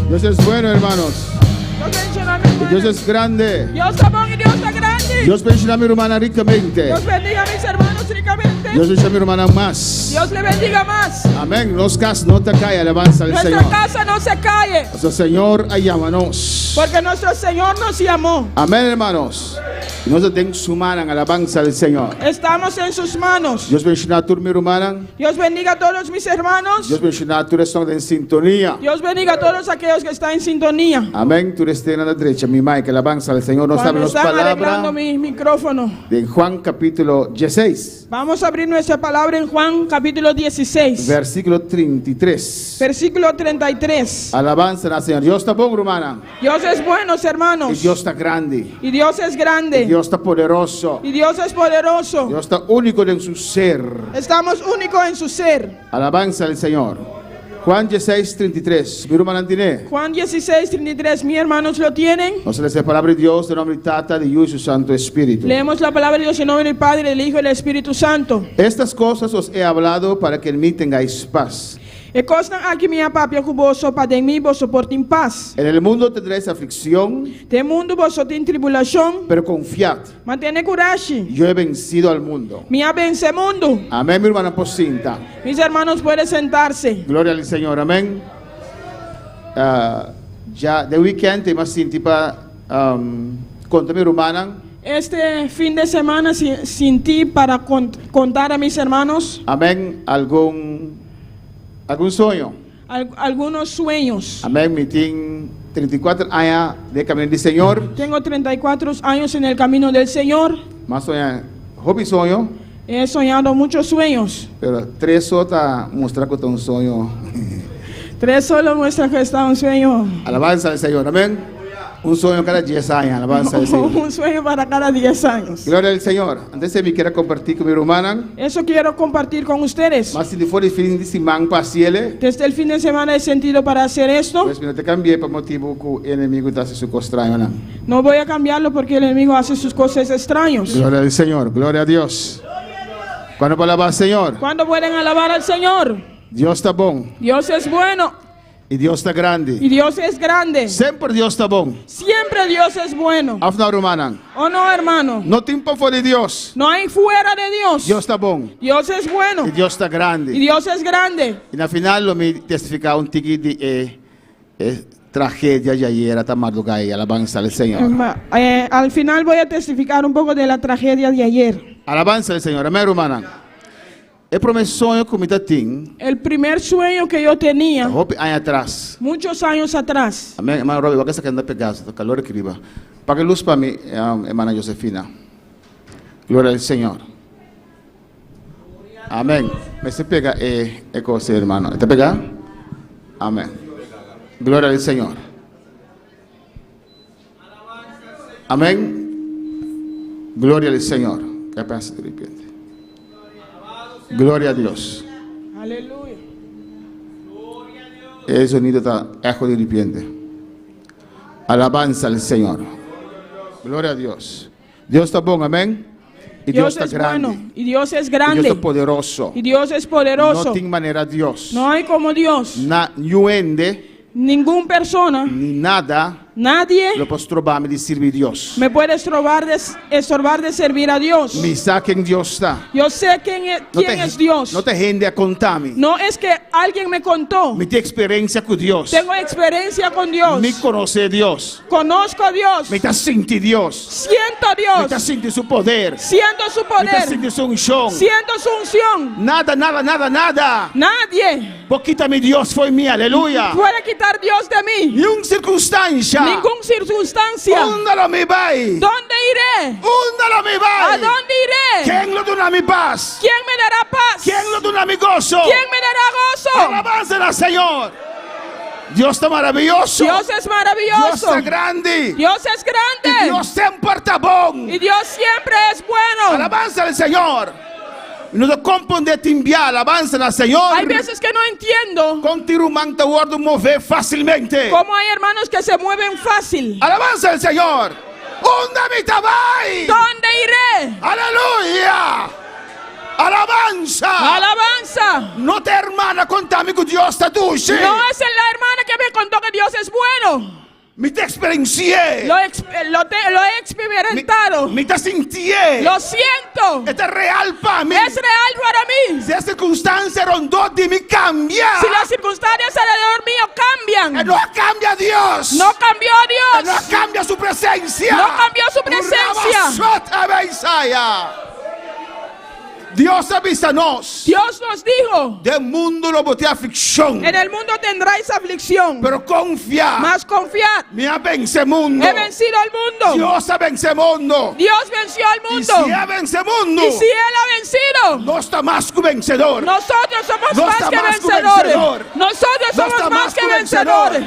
Dios es bueno, hermanos. Dios bendiciona mi Y Dios es grande. Dios ta bon i Dios ta grandi. Dios bendiciona mi rumannan ricamente. Dios bendiga a mis hermanos ricamente. Dios bendiciona mi rumannan mas. Dios le bendiga más. Amén. Nos cas no ta cai, alabanza al Nuestra Señor. casa no se cae, Nuestro Señor a yama nos. porque nuestro Señor nos llamó. Amén, hermanos. Nos ta den su mannan, alabanza al Señor. Estamos en sus manos. Dios bendiciona tur mi rumannan. Dios bendiga a todos mis hermanos. Dios bendiciona tur esnan den sintonia. Dios bendiga a todos aquellos que están en sintonía. Amén. Tur esnan ta drecha mi mic, alabanza al Señor. Nos Cuando abre están palabra arreglando mi micrófono. de Juan capítulo 16, Vamos a abrir nuestra palabra en Juan capítulo 16, versículo 33. versículo 33. Alabanza al Señor. Dios ta bon, rumannan. Dios es bueno, hermanos. I Dios ta grandi. Y Dios es grande. Dios ta poderoso. Y Dios es poderoso. Dios ta único den su ser. Estamos únicos en su ser. Alabanza al Señor. Juan 16, 33. Mi rumannan tin'é. Juan 16, 33. Mis hermanos lo tienen. Nos ta lesa palabra di Dios, den nòmber di Tata, di Yu i su Santo Spiritu. Leemos la palabra de Dios en nombre del Padre, del Hijo y del Espíritu Santo. Estas cosas os he hablado para que en mí tengáis paz. E kosnan aki mi a papia ku boso pa den mi boso por tin pas. En el mundo tendréis aflicción, Den mundu boso tin tribulashon, pero confiad. ma tene kurashi. Yo he vencido al mundo. Mi a vense mundu. Amén, mi rumannan por sinta. Mis hermanos pueden sentarse. Gloria al Señor, amén. Ah, ya den weekend m'a sinti pa konta mi rumannan. Este fin de semana sentí para contar a mis hermanos Amén. Algun algun soño. Al- algunos sueños. Amèn. Mi tin 34 aña den kaminda di Señor. Tengo 34 años en el camino del Señor. M'a soña hopi soño. He soñado muchos sueños. Pero tres so ta mustra ku ta un soño. Tres solo muestra que está un sueño. Alabansa al Señor. Amèn. Un soño kada dies aña. Alabansa al Señor. Un sueño para cada 10 años. Gloria al Señor. Anto mi ke kompartí ku mi rumannan. Eso quiero compartir con ustedes. M'a sinti for di fin di siman pa hasié. Desde el fin de semana he sentido para hacer esto. Pues mi no ta kambi'é pa motibu ku enemigu ta hasi su kos straño. No. No voy a cambiarlo porque el enemigo hace sus cosas extraños. Gloria al Señor. Gloria a Dios. Kuantu por alabá Señor? ¿Cuándo pueden alabar al Señor? Dios ta bon. Dios es bueno I Dios ta grandi. y Dios es grande. Semper Dios ta bon. Siempre Dios es bueno. Òf no, rumannan. ¿O no, hermano? No tin pafó di Dios. No hay fuera de Dios. Dios ta bon. Dios es bueno I Dios ta y grandi. Dios es grande. I na final, lo mi testifiká un tiki di e, e tragedia di ayera ta mardugá. Alabansa al Señor. Al final voy a testificar un poco de la tragedia de ayer. Alabansa al Señor. Amèn, rumannan. E promé soño ku mi tabatin, El primer sueño que yo tenía hopi aña atras. muchos años atrás. Amèn, ruman Robbie, wak esaki ta pega, kalor aki riba. Paga lus pa mi, ruman Josefina. Gloria al Señor. Amèn. Mester pega e, e kos, ruman. Ta pega? Amèn. Gloria al Señor. Amèn. Gloria al Señor. Ke pasa di repente? Gloria a Dios. Aleluya. E sonido ta echo di repente. Alabansa al Señor. Gloria a Dios. Dios ta bon, amèn. I Dios, Dios ta es grandi. bueno y Dios es I grande. Dios ta poderoso. Y Dios es poderoso. No tin manera Dios. No hay como Dios. Na, ni hende, Ningún persona, ni nada, nadie lo por stroba mi di sirbi Dios. me puede estorbar de, estorbar de servir a Dios. Mi sa ken Dios ta. Yo sé quién es, No quién ta, es Dios. No ta hende a konta mi. No es que alguien me contó. Mi tin eksperensia ku Dios. Tengo experiencia con Dios. Mi konosé Dios. Conozco a Dios. Mi ta sinti Dios. Siento a Mi ta Dios. sinti su poder. Siento su Mi ta poder. sinti su unshon. Siento su unción. Nada, nada, nada, nada. Nadie Por kita mi Dios fo'i mi, aleluya. puede quitar Dios de mí. Ningun sirkunstansia. Ninguna circunstancia. Unda lo mi bai? ¿Dónde iré? Unda lo mi ¿A bai? dónde iré? Ken lo duna mi pas? ¿Quién me dará paz? Ken lo duna mi goso? ¿Quién me dará gozo? Alabansa al Señor. Dios ta maravioso. Dios es Dios maravilloso. ta grandi. Dios es I grande. Dios semper ta bon. Y Dios siempre es bueno. Alabansa al Señor. No ta komprondé tin bia, alabansa al Señor. Hay veces que no entiendo Kon tin ruman ta wòrdu move fásilmente. cómo hay hermanos que se mueven fácil. Alabansa al Señor. Unda mi ta bai? ¿Dónde iré? Aleluya. Alabansa. Alabanza. No ta ruman a konta mi ku Dios ta dushi. No es la hermana que me contó que Dios es bueno. Mi ta eksperensi'é. Lo he experimentado. Mi ta sintié. Lo siento. E ta real pa mi. Es real para mí. Si e sirkunstansia rondó di mi kambia. Si las circunstancias alrededor mío cambian, No kambia Dios. no cambió No Dios. kambia su presensia. No cambió su presencia. Rabasot Isaiah. Dios a bisa nos. Dios nos dijo, Den mundu lo bo tin aflikshon. en el mundo tendráis aflicción, Pero konfia. mas confiad, Mi a vense mundu. he vencido al mundo. Dios a vense mundu. Dios venció al I mundo. si El a vense mundu. Y si Él ha vencido, Nos ta mas ku vensedó. nosotros somos No más está que más que vencedores. vencedor. Nosotros No somos está más que vencedores.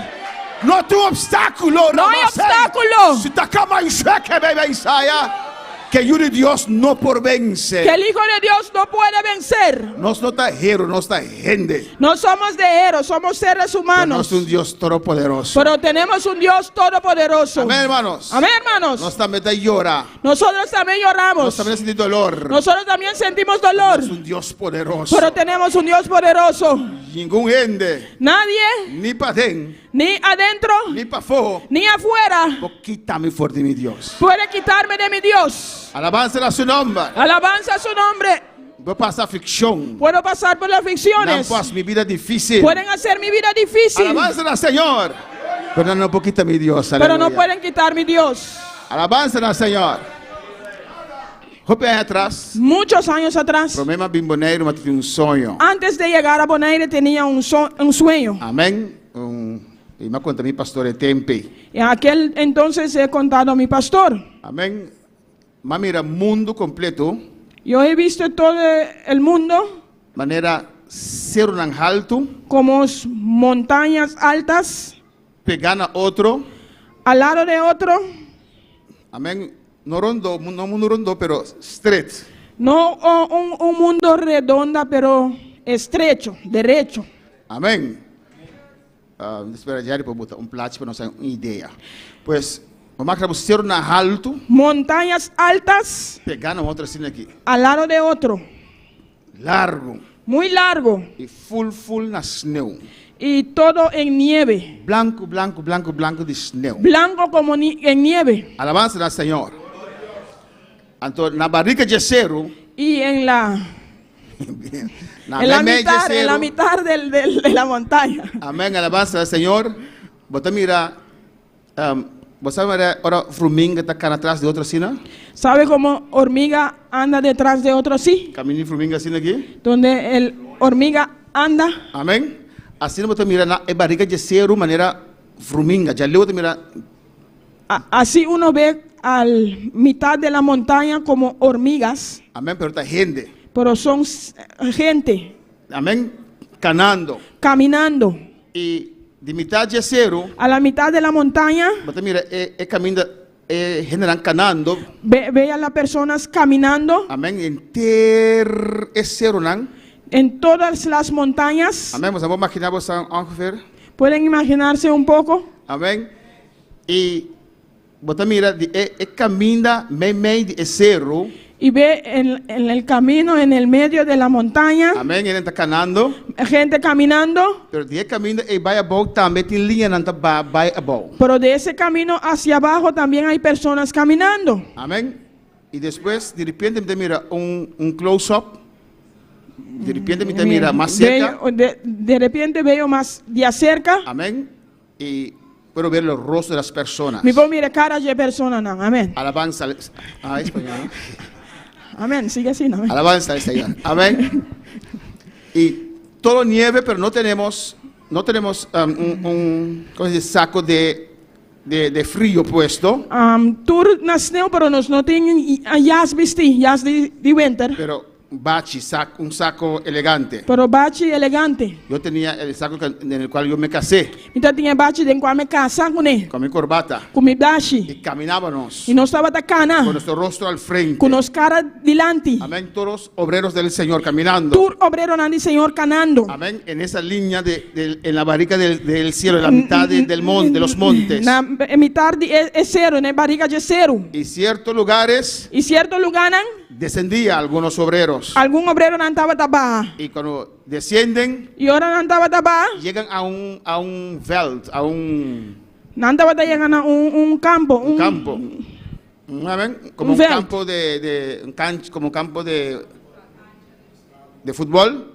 No tin opstákulo. No hay obstáculo. Si ta kama bebe Isaiah. Ku Yu di Dios no por vense. Que el Hijo de Dios no puede vencer. Nos no ta heru, nos ta hende. No somos de héroes, somos seres Pero humanos. nos tin un Dios todopoderoso. Pero tenemos un Dios todopoderoso. Amèn, rumannan. Amén, hermanos. Nos tambe ta yora. Nosotros también lloramos. Nos tambe ta sinti doló. Nosotros también sentimos dolor. Nos tin un Dios poderoso. Pero tenemos un Dios poderoso. Ningun hende, Nadie, ni paden, ni adentro, ni pafó, ni afuera, por kita mi for di mi Dios. puede quitarme de mi Dios. Alabansa na su nòmber. Alabanza a su nombre. Por pasa aflikshon. Puedo pasar por las Nan aflicciones. por hasi mi bida difísil. Pueden hacer mi vida difícil. Alabansa na Señor. Pero no por kita mi Dios. Pero no aleluya. pueden quitar mi Dios. Alabansa na Señor. Hopi aña atras, Muchos años atrás, promé mi a bin Boneiru, mi a tin un soño. antes de llegar a Bonaire tenía un, so- un sueño. Amèn. Un, i mi a konta mi pastor e tempu ei. En aquel entonces he contado a mi pastor. Amèn. Mi a mira mundu kompleto. Yo he visto todo el mundo. Manera serunan haltu. Como montañas altas. Pegá na otro. Al lado de otro. Amèn. No rondó, no mundu rondó, pero stret. No un, un mundo redonda, pero estrecho, derecho. Amèn. Mi ta spera Jerry por buta un plachi pa nos haña un idea. Pues, bo makra bo serunan haltu. Montañas altas. Pegá na otro asina aki. Al lado de otro. Largu. Muy largo. I ful ful na sneu. Y todo en nieve. Blanku, blanku, blanku, blanku di sneu. Blanco como en nieve. Alabansa na Señor. Anto na barika dje seru. Y en la Na en la meimei dje mitad, en la seru. mitad del, del, de la montaña. Amén, alabansa na Señor. Bo ta mira Bo sa manera ora fruminga ta kana tras di otro asina? Sabe como hormiga anda detrás de otro así? Camina di fruminga asina aki? Donde el hormiga anda. Amen. Asina bo ta mira na e bariga dje seru manera fruminga. Dja leu bo ta mira. Así uno ve al mitad de la montaña como hormigas. Amen, pero ta hende. Pero son gente. Amen, kanando. Caminando. I di mitat dje seru. A la mitad de la montaña. Bo ta mira e e kaminda e hendenan kanando. Ve ve a la personas caminando. Amen, henter e serunan. En todas las montañas. Amen, bo sa bo maginá bo san ongeveer. Pueden imaginarse un poco. Amen, i Bo ta mira di e e kaminda meimei di e seru. Y ve en en el camino en el medio de la montaña. Amen, hende ta kanando. Gente caminando. Pero di e kaminda ei bai abou tambe tin liñanan ta ba bai abou. Pero de ese camino hacia abajo también hay personas caminando. Amen. Y despues di repente mi ta mira un un close up. Di repente mi ta mira mas cerca. Veo, de, de repente veo mas de acerca. Amen. Y puedo ver los rostros de las personas. Mi por mira cara dje personanan. Amén. Alabanza al Ah, español, ¿no? Amén. Sigue así, amén. Alabanza al Señor. Amén. Y todo nieve, pero no tenemos, no tenemos um, un, un, ¿cómo se dice? saco de, de, de frío puesto. Um, tur na sneeuw, pero nos no tin jas bisti, jas di, di winter. Pero Bachi, saco, un saco elegante. Pero bachi elegante. Yo tenía el saco que, en el cual yo me casé. Mi tabatin e bachi den kua mi a kasa kuné. Con mi corbata. Ku mi dashi. Y caminábamos. I nos tabata kana. Con nuestro rostro al frente. Ku nos kara dilanti. Amén. Todos obreros del Señor caminando. Tur obreronan di Señor kanando. Amén. En esa línea de, de, en la barriga del, del cielo, en la mitad de, del monte, de los montes. Na mitar di e, e seru, na e barriga dje seru. Y ciertos lugares. Y cierto lugánan. Descendía algunos obreros. Algun obreronan tabata baha. Y cuando descienden. Y ora nan tabata baha. Llegan a un a un veld, a un. Nan tabata yega na un un campo, un. Un campo. Amen. Como un un veld. campo de de un canch, como un campo de de futbol.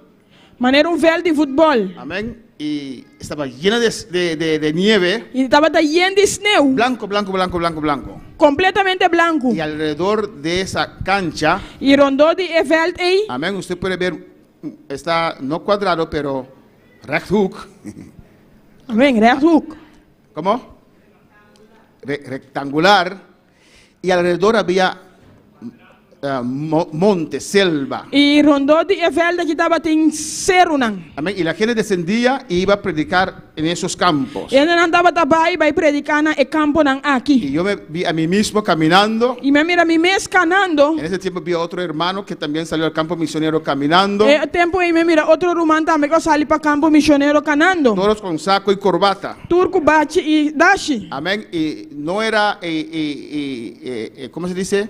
Manera un veld di futbol. Amén. Y estaba llena de de de de nieve. Y tabata yen di sneu. Blanco, blanco, blanco, blanco, blanco. Completamente blanco. Y alrededor de esa cancha. Y rondó di e veld ei. Amén. Usted puede ver, está no cuadrado, pero rechthoek. Amén, rechthoek. ¿Cómo? Re rectangular. Y alrededor había monte, selva. I rondó di e vèlt aki tabatin serunan. Amén. Y la gente descendía y iba a predicar en esos campos. I hendenan tabata bai bai prediká na e kamponan aki. Y yo me vi a mí mismo caminando. I mi a mira mi mes kanando. En ese tiempo vi a otro hermano que también salió al campo misionero caminando. E tempu ei mi a mira otro ruman tambe ku a sali pa kampo misionero kanando. Todos con saco y corbata. Tur ku bachi i dashi. Amén. Y no era, eh, eh, eh, eh, ¿cómo se dice?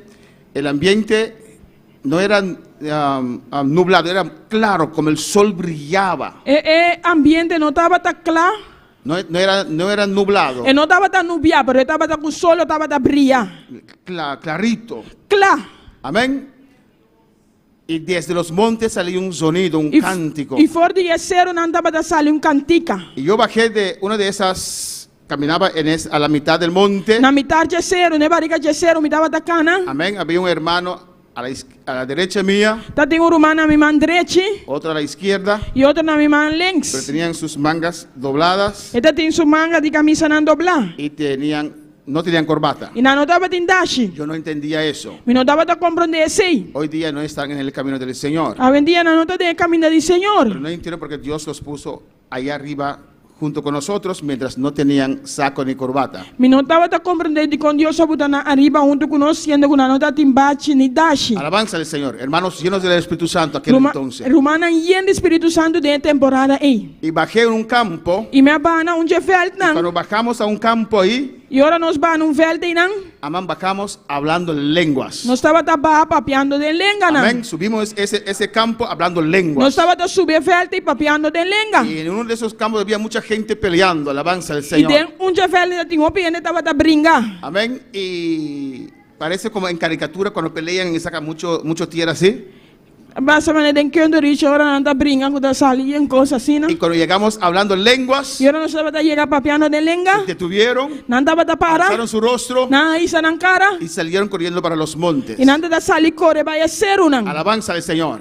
El ambiente no era nublado, era claro, como el sol brillaba. E e ambiente no tabata kla. No, no era, no era nublado. E no tabata nubiá, pero e tabata ku solo tabata bria. Cla, clarito. Kla. Amén. Y desde los montes salió un sonido, un I, cántico. i for di e serunan tabata sali un kantika. Y yo bajé de una de esas, caminaba en es, a la mitad del monte. Na mitar dje seru, na e barika dje seru, mi tabata kana. Amén. Había un hermano. A la, a la derecha mía, Tabatin un ruman na mi man drechi otro a la izquierda, i otro na mi man pero links. tenían sus mangas dobladas E tabatin su manga di kamisanan doblá. y tenían, no tenían corbata. I nan no tabatin dashi. Yo no entendía eso. Mi no tabata komprondé esei. Hoy día no están en el camino del Señor. Awendia nan no ta den e kaminda di Pero Señor. no entiendo por qué Dios los puso allá arriba junto con nosotros mientras no tenían saco ni corbata. Mi no tabata komprondé dikon Dios a buta nan ariba huntu ku nos siendo ku nan no tabatin bachi ni dashi. Alabanza al Señor. Hermanos llenos del Espíritu Santo aquel Ruma, entonces. rumannan yen di Spiritu Santu den e temporada ei. Y bajé en un campo. I mi a baha na un dje vèltnan. Cuando bajamos a un campo ahí, I ora nos baha na un vèlt einan, amén, bajamos hablando lenguas. nos tabata baha papiando den lenganan. Amén. Subimos ese, ese campo hablando lenguas. Nos tabata subi e vèlt ei papiando den lenga. Y en uno de esos campos había mucha gente peleando, alabanza al I Señor. den un dje vèlt tabatin hopi hende tabata bringa. Amén. Y parece como en caricatura cuando pelean y sacan mucho, mucho tierra así. Basta manera den kunderichi ora nan ta bringa ku ta sali yen kos asina. Y cuando llegamos hablando lenguas, I ora nos tabata yega papiando den lenga, detuvieron, nan tabata para, alzaron su rostro nan a hisa nan kara y salieron corriendo para los montes. i nan tabata sali kore bai e serunan. Alabanza al Señor.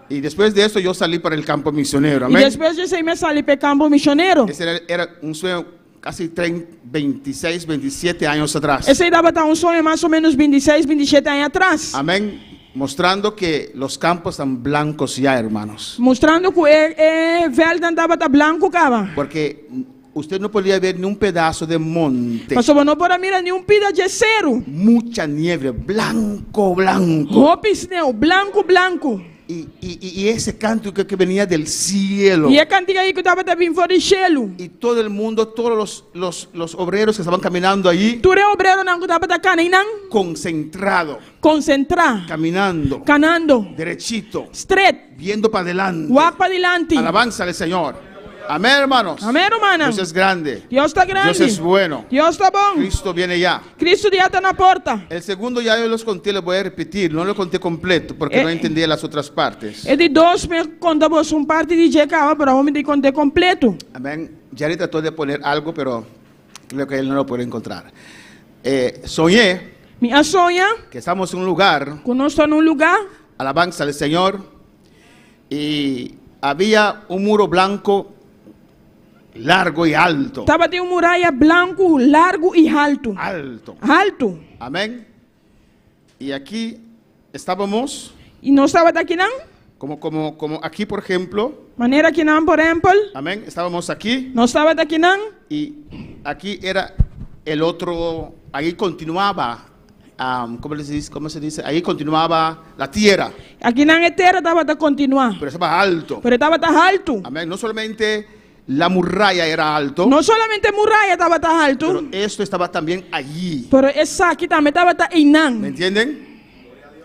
Y después de eso yo salí para el campo misionero. I Amén. despues di esei mi a sali pa e kampo mishonero. Ese era, era un sueño casi 30, 26, 27 años atrás. Esei tabata un soño mas o ménos 26, 27 aña atras. Amén. Mostrando que los campos están blancos ya, hermanos. Mustrando ku e e vèltnan tabata blanku kaba. Porque usted no podía ver ni un pedazo de monte. Pasobra bo no por a mira ni un pida dje seru. Mucha nieve, blanco, blanco. Hopi sneu, blanku, blanku. Y, y- y ese canto que, que venía del cielo. I e kantika ei ku tabata bin for di shelu. Y todo el mundo, todos los, los, los obreros que estaban caminando allí, Tur e obreronan ku tabata kana einan, concentrado, konsentrá, caminando, kanando, derechito, stret, viendo para adelante. wak padilanti. Alabanza al Señor. Amén, hermanos. Amèn, rumannan. Dios es grande. Dios ta grandi. Dios es bueno. Dios ta bon. Cristo viene ya. Kristu ya ta na porta. El segundo ya yo los conté, les voy a repetir. No lo conté completo porque Eh, no entendía las otras partes. E di dos mi a konta boso un parti di dje kaba, pero awor mi ta kont'é kompleto. Amén. Yari trató de poner algo, pero creo que él no lo puede encontrar. Eh, soñé Mi a soña que estamos en un lugar, ku nos ta na un lugá, alabanza al Señor, y había un muro blanco largo y alto. Tabatin un muraya blanku largu i haltu. Alto. Haltu. Amén. Y aquí estábamos, I nos tabata akinan? como, como, como aquí, por ejemplo. Manera akinan, por ehèmpel. Amén. Estábamos aquí Nos tabata akinan. y aquí era el otro, ahí continuaba, am, ¿cómo, se dice? ¿cómo se dice? Ahí continuaba la tierra, Akinan e tera tabata kontinuá. pero estaba alto. Pero e tabata haltu. Amén. No solamente la muralla era alto, No solamente e muraya tabata haltu, pero esto estaba también allí. pero esaki tambe tabata einan. ¿Me entienden?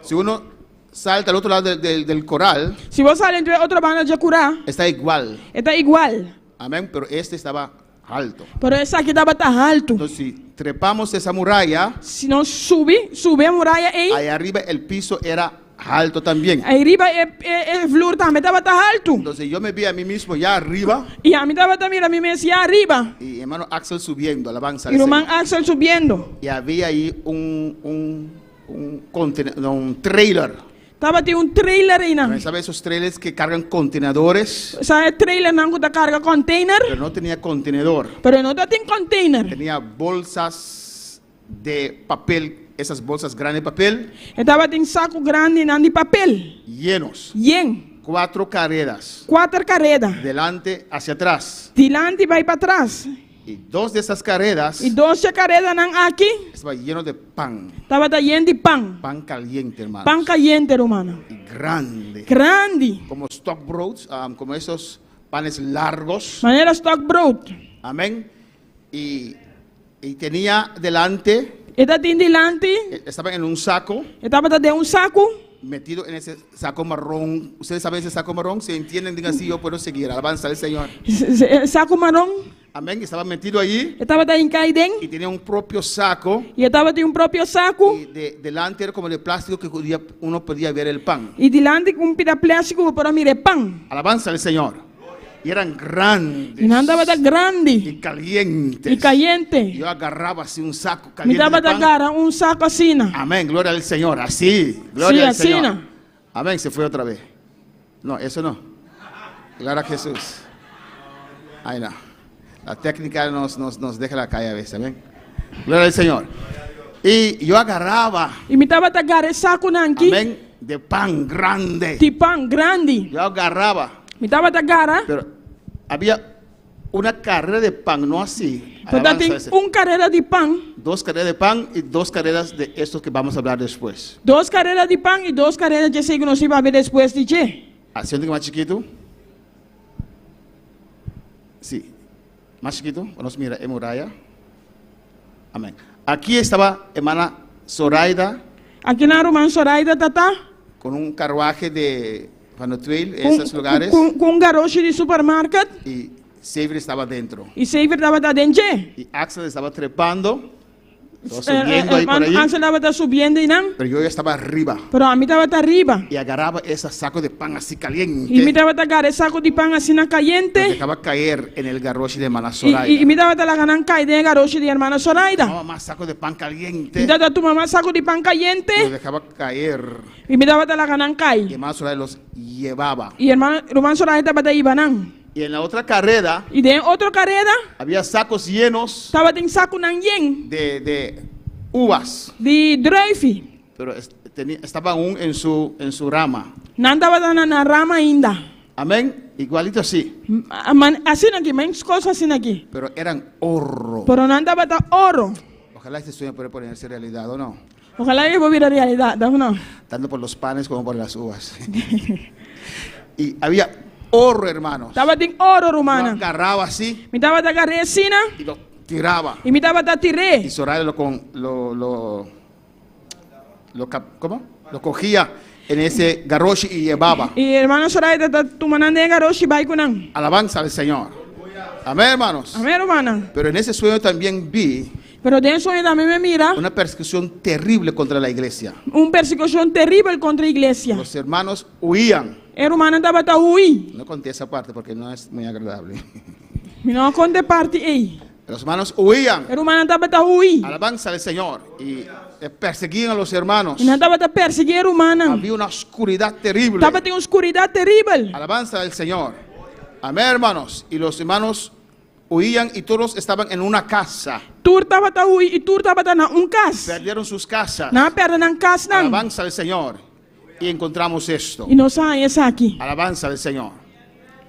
Si uno salta al otro lado del, del- del coral, Si bo sali na otro banda di kurá, está igual. e ta igual. Amén. Pero este estaba alto. Pero esaki tabata haltu. Entonces, si trepamos esa muralla, Si nos subi, subi e muraya ei, ahí arriba el piso era alto también. Ei riba e, e, e vloer tambe tabata haltu. Entonces yo me vi a mí mismo ya arriba I ami tabata mira mi mes ya ariba. y hermano Axel subiendo, alabanza al I ruman Señor. Axel subiendo. Y había ahí un, un, un, contene- no, un trailer. Tabatin un trailer einan. ¿Sabe esos trailers que cargan contenedores? Sa e trailernan ku ta karga container? Pero no tenía contenedor. Pero e no tabatin container. Tenía bolsas de papel, esas bolsas grandes de papel, E tabatin saku grandinan di papel. llenos. Yen. Cuatro carreras, Kuater kareda. delante hacia atrás. Dilanti bai patras. Y dos de esas carreras I dos di e karedanan aki estaban llenos de pan. Tabata yen di pan. Pan caliente, hermano. Pan kayente, ruman. Y grande. Grandi. Como stokbrood, um, como esos panes largos. Manera stokbrood. Amén. Y, y tenía delante, E tabatin dilanti. eh, estaba en un saco, E tabata den un saku. metido en ese saco marrón. Ustedes saben ese saco marrón, si entienden, digan sí, yo puedo seguir. Alabanza al Señor. Saku maron. Amén. Estaba metido allí E tabata hinká aden. y tenía un propio saco. I e tabatin un propio saku. Y de, delante era como de plástico que podía- uno podía ver el pan. I dilanti ku un pida plástiko por a mira e pan. Alabanza al Señor. Y eran grandes. I nan tabata grandi. Y calientes. I kayente. Yo agarraba así un saco Mi caliente de tabata pan. gara un saku asina. Amén, gloria al Señor. Así, gloria Sí, al así, Señor. no. Amén, se fue otra vez. No, eso no. Gloria a Jesús. Ahí no. La técnica nos, nos, nos deja la calle a veces, amén. Gloria al Señor. Y yo agarraba, I mi tabata gara e sakunan aki. amén, de pan grande. Di pan grandi. Yo agarraba, Mi tabata gara. pero había una carrera de pan, no así. Pero Alabanza tin a ese. un karera di pan. Dos carreras de pan y dos carreras de estos que vamos a hablar después. Dos karera di pan i dos karera di esei ku nos bai papia despues di dje. Haciendo que más chiquito. Sí, más chiquito. Vamos mira, en muralla. Amén. Aquí estaba hermana Zoraida Akinan ruman Zoraida tabata. con un carruaje de Van Otuil, en Ku, esos lugares. ku, ku un garoshi di supermarket. Y Xavier estaba dentro. I Xavier tabata aden. Y Axel estaba trepando, estaba subiendo ahí por Ruman ahí. Axel tabata subiendo einan. Pero yo ya estaba arriba. Pero ami tabata ariba. Y agarraba ese saco de pan así caliente. I mi tabata gara e saku di pan asina Lo kayente. dejaba caer en el garoshi de hermana I, Zoraida. i, i mi tabata laga nan kai den garoshi di ruman Zoraida. Tomaba más saco de pan caliente. Mi tabata tuma mas saku di pan Lo kayente. dejaba caer. I mi tabata laga nan Y kai. hermana Zoraida los llevaba. I ruman, ruman Zoraida tabata hiba nan. Y en la otra carrera I den otro karera, había sacos llenos tabatin sakunan yen de, de uvas. di druif. Pero estaba aún en su rama. Nan tabata na nan rama ainda. Amén. Igualito así. Man, asina aki, meskos asina aki. Pero eran oro. Pero nan tabata oro. Ojalá este sueño pueda ponerse realidad o no. Ohalá e por bira realidat, no? Tanto por los panes como por las uvas. Y había oro, hermanos. Tabatin oro, Lo rumannan. agarraba así Mi tabata gar'é asina y lo tiraba. i mi tabata tir'é. Y Soraya lo con lo lo, lo cap- ¿cómo? Lo cogía en ese garoshi y llevaba. I ruman Soraya tabata tuma nan den garoshi bai ku nan. Alabanza al Señor. Amén, hermanos. Amèn, rumannan. Pero en ese sueño también vi Pero den soño tambe mi a mira una persecución terrible contra la iglesia. un persekushon teribel kontra iglesia. Los hermanos huían. E rumannan tabata hui. No conté esa parte porque no es muy agradable. Mi no a konta e parti ei. Los hermanos huían. E rumannan tabata hui. Alabanza al Señor. Y perseguían a los hermanos. I nan tabata persiguí e rumannan. Había una oscuridad terrible. Tabatin un skuridat teribel. Alabanza al Señor. Amén, hermanos. Y los hermanos huían y todos estaban en una casa. Tur tabata hui i tur tabata na un kas. Perdieron sus casas. Nan a pèrdè nan kasnan. Alabanza al Señor. Y encontramos esto. I nos a haña esaki. Alabanza al Señor.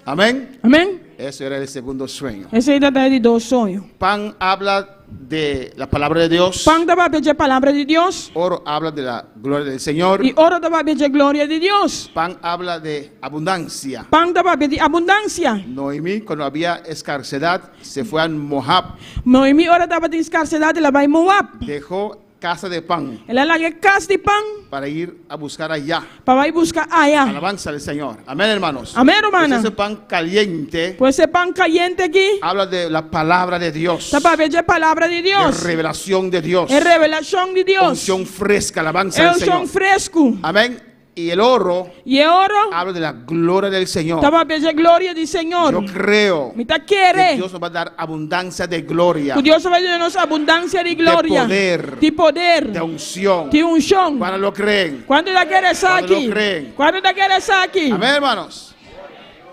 Amén. Amèn? Eso era el segundo sueño. Esei tabata e di dos soño. Pan habla de la palabra de Dios. Pan ta papia di palabra di Dios. Oro habla de la gloria del Señor. I oro ta papia di gloria di Dios. Pan habla de abundancia. Pan ta papia di abundansia. Noemí, cuando había escarcedad, se fue a Moab. Noemi ora tabatin skarsedat, el a bai Moab. Dejó casa de pan El a laga kas di pan para ir a buscar allá. pa bai buska aya. Alabanza al Señor. Amén, hermanos. Amèn, rumannan. Pues ese pan caliente Pues e pan kayente aki habla de la palabra de Dios. ta papia di palabra di De Dios. revelación de Dios. E revelashon di Dios. Unción fresca, alabanza E al unshon Señor. fresku. Amén. Y el oro I e oro habla de la gloria del Señor. ta papia di gloria di Señor. Yo creo Mi ta que kere. Dios nos va a dar abundancia de gloria, Ku Dios ta bai duna nos abundansia di gloria. poder. Di poder. de unción. Di unshon. ¿Cuántos lo creen? Kuantu ta kere ¿Cuánto esaki? lo creen? Kuantu ta kere esaki? Amén, hermanos.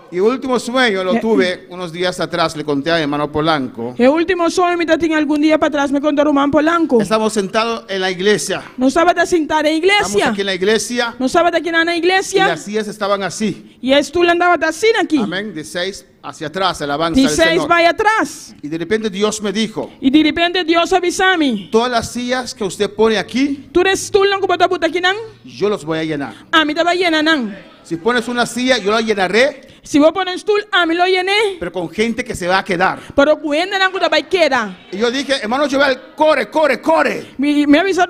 Y último sueño lo tuve unos días atrás, le conté a mi hermano Polanco. E último soño mi tabatin algun dia patras, mi a konta ruman Polanco. Estamos sentados en la iglesia. Nos tabata sintá den Estamos iglesia. aquí en la iglesia Nos tabata aki na y iglesia. las sillas estaban así. I e stulnan tabata asina aki. Amén. De seis hacia atrás, alabanza Di al seis Señor. bai atras. Y de repente Dios me dijo, I di repente Dios a bisa mi. todas las sillas que usted pone aquí, Tur e stulnan ku bo ta buta akinan. yo los voy a llenar. Ami ta bai yena nan. Si pones una silla, yo la llenaré, Si bo pone un stul, ami lo yen'é. pero con gente que se va a quedar. Pero ku hendenan ku ta bai keda. Y yo dije, hermano Joel, corre, corre, corre. Mi, mi a bisa,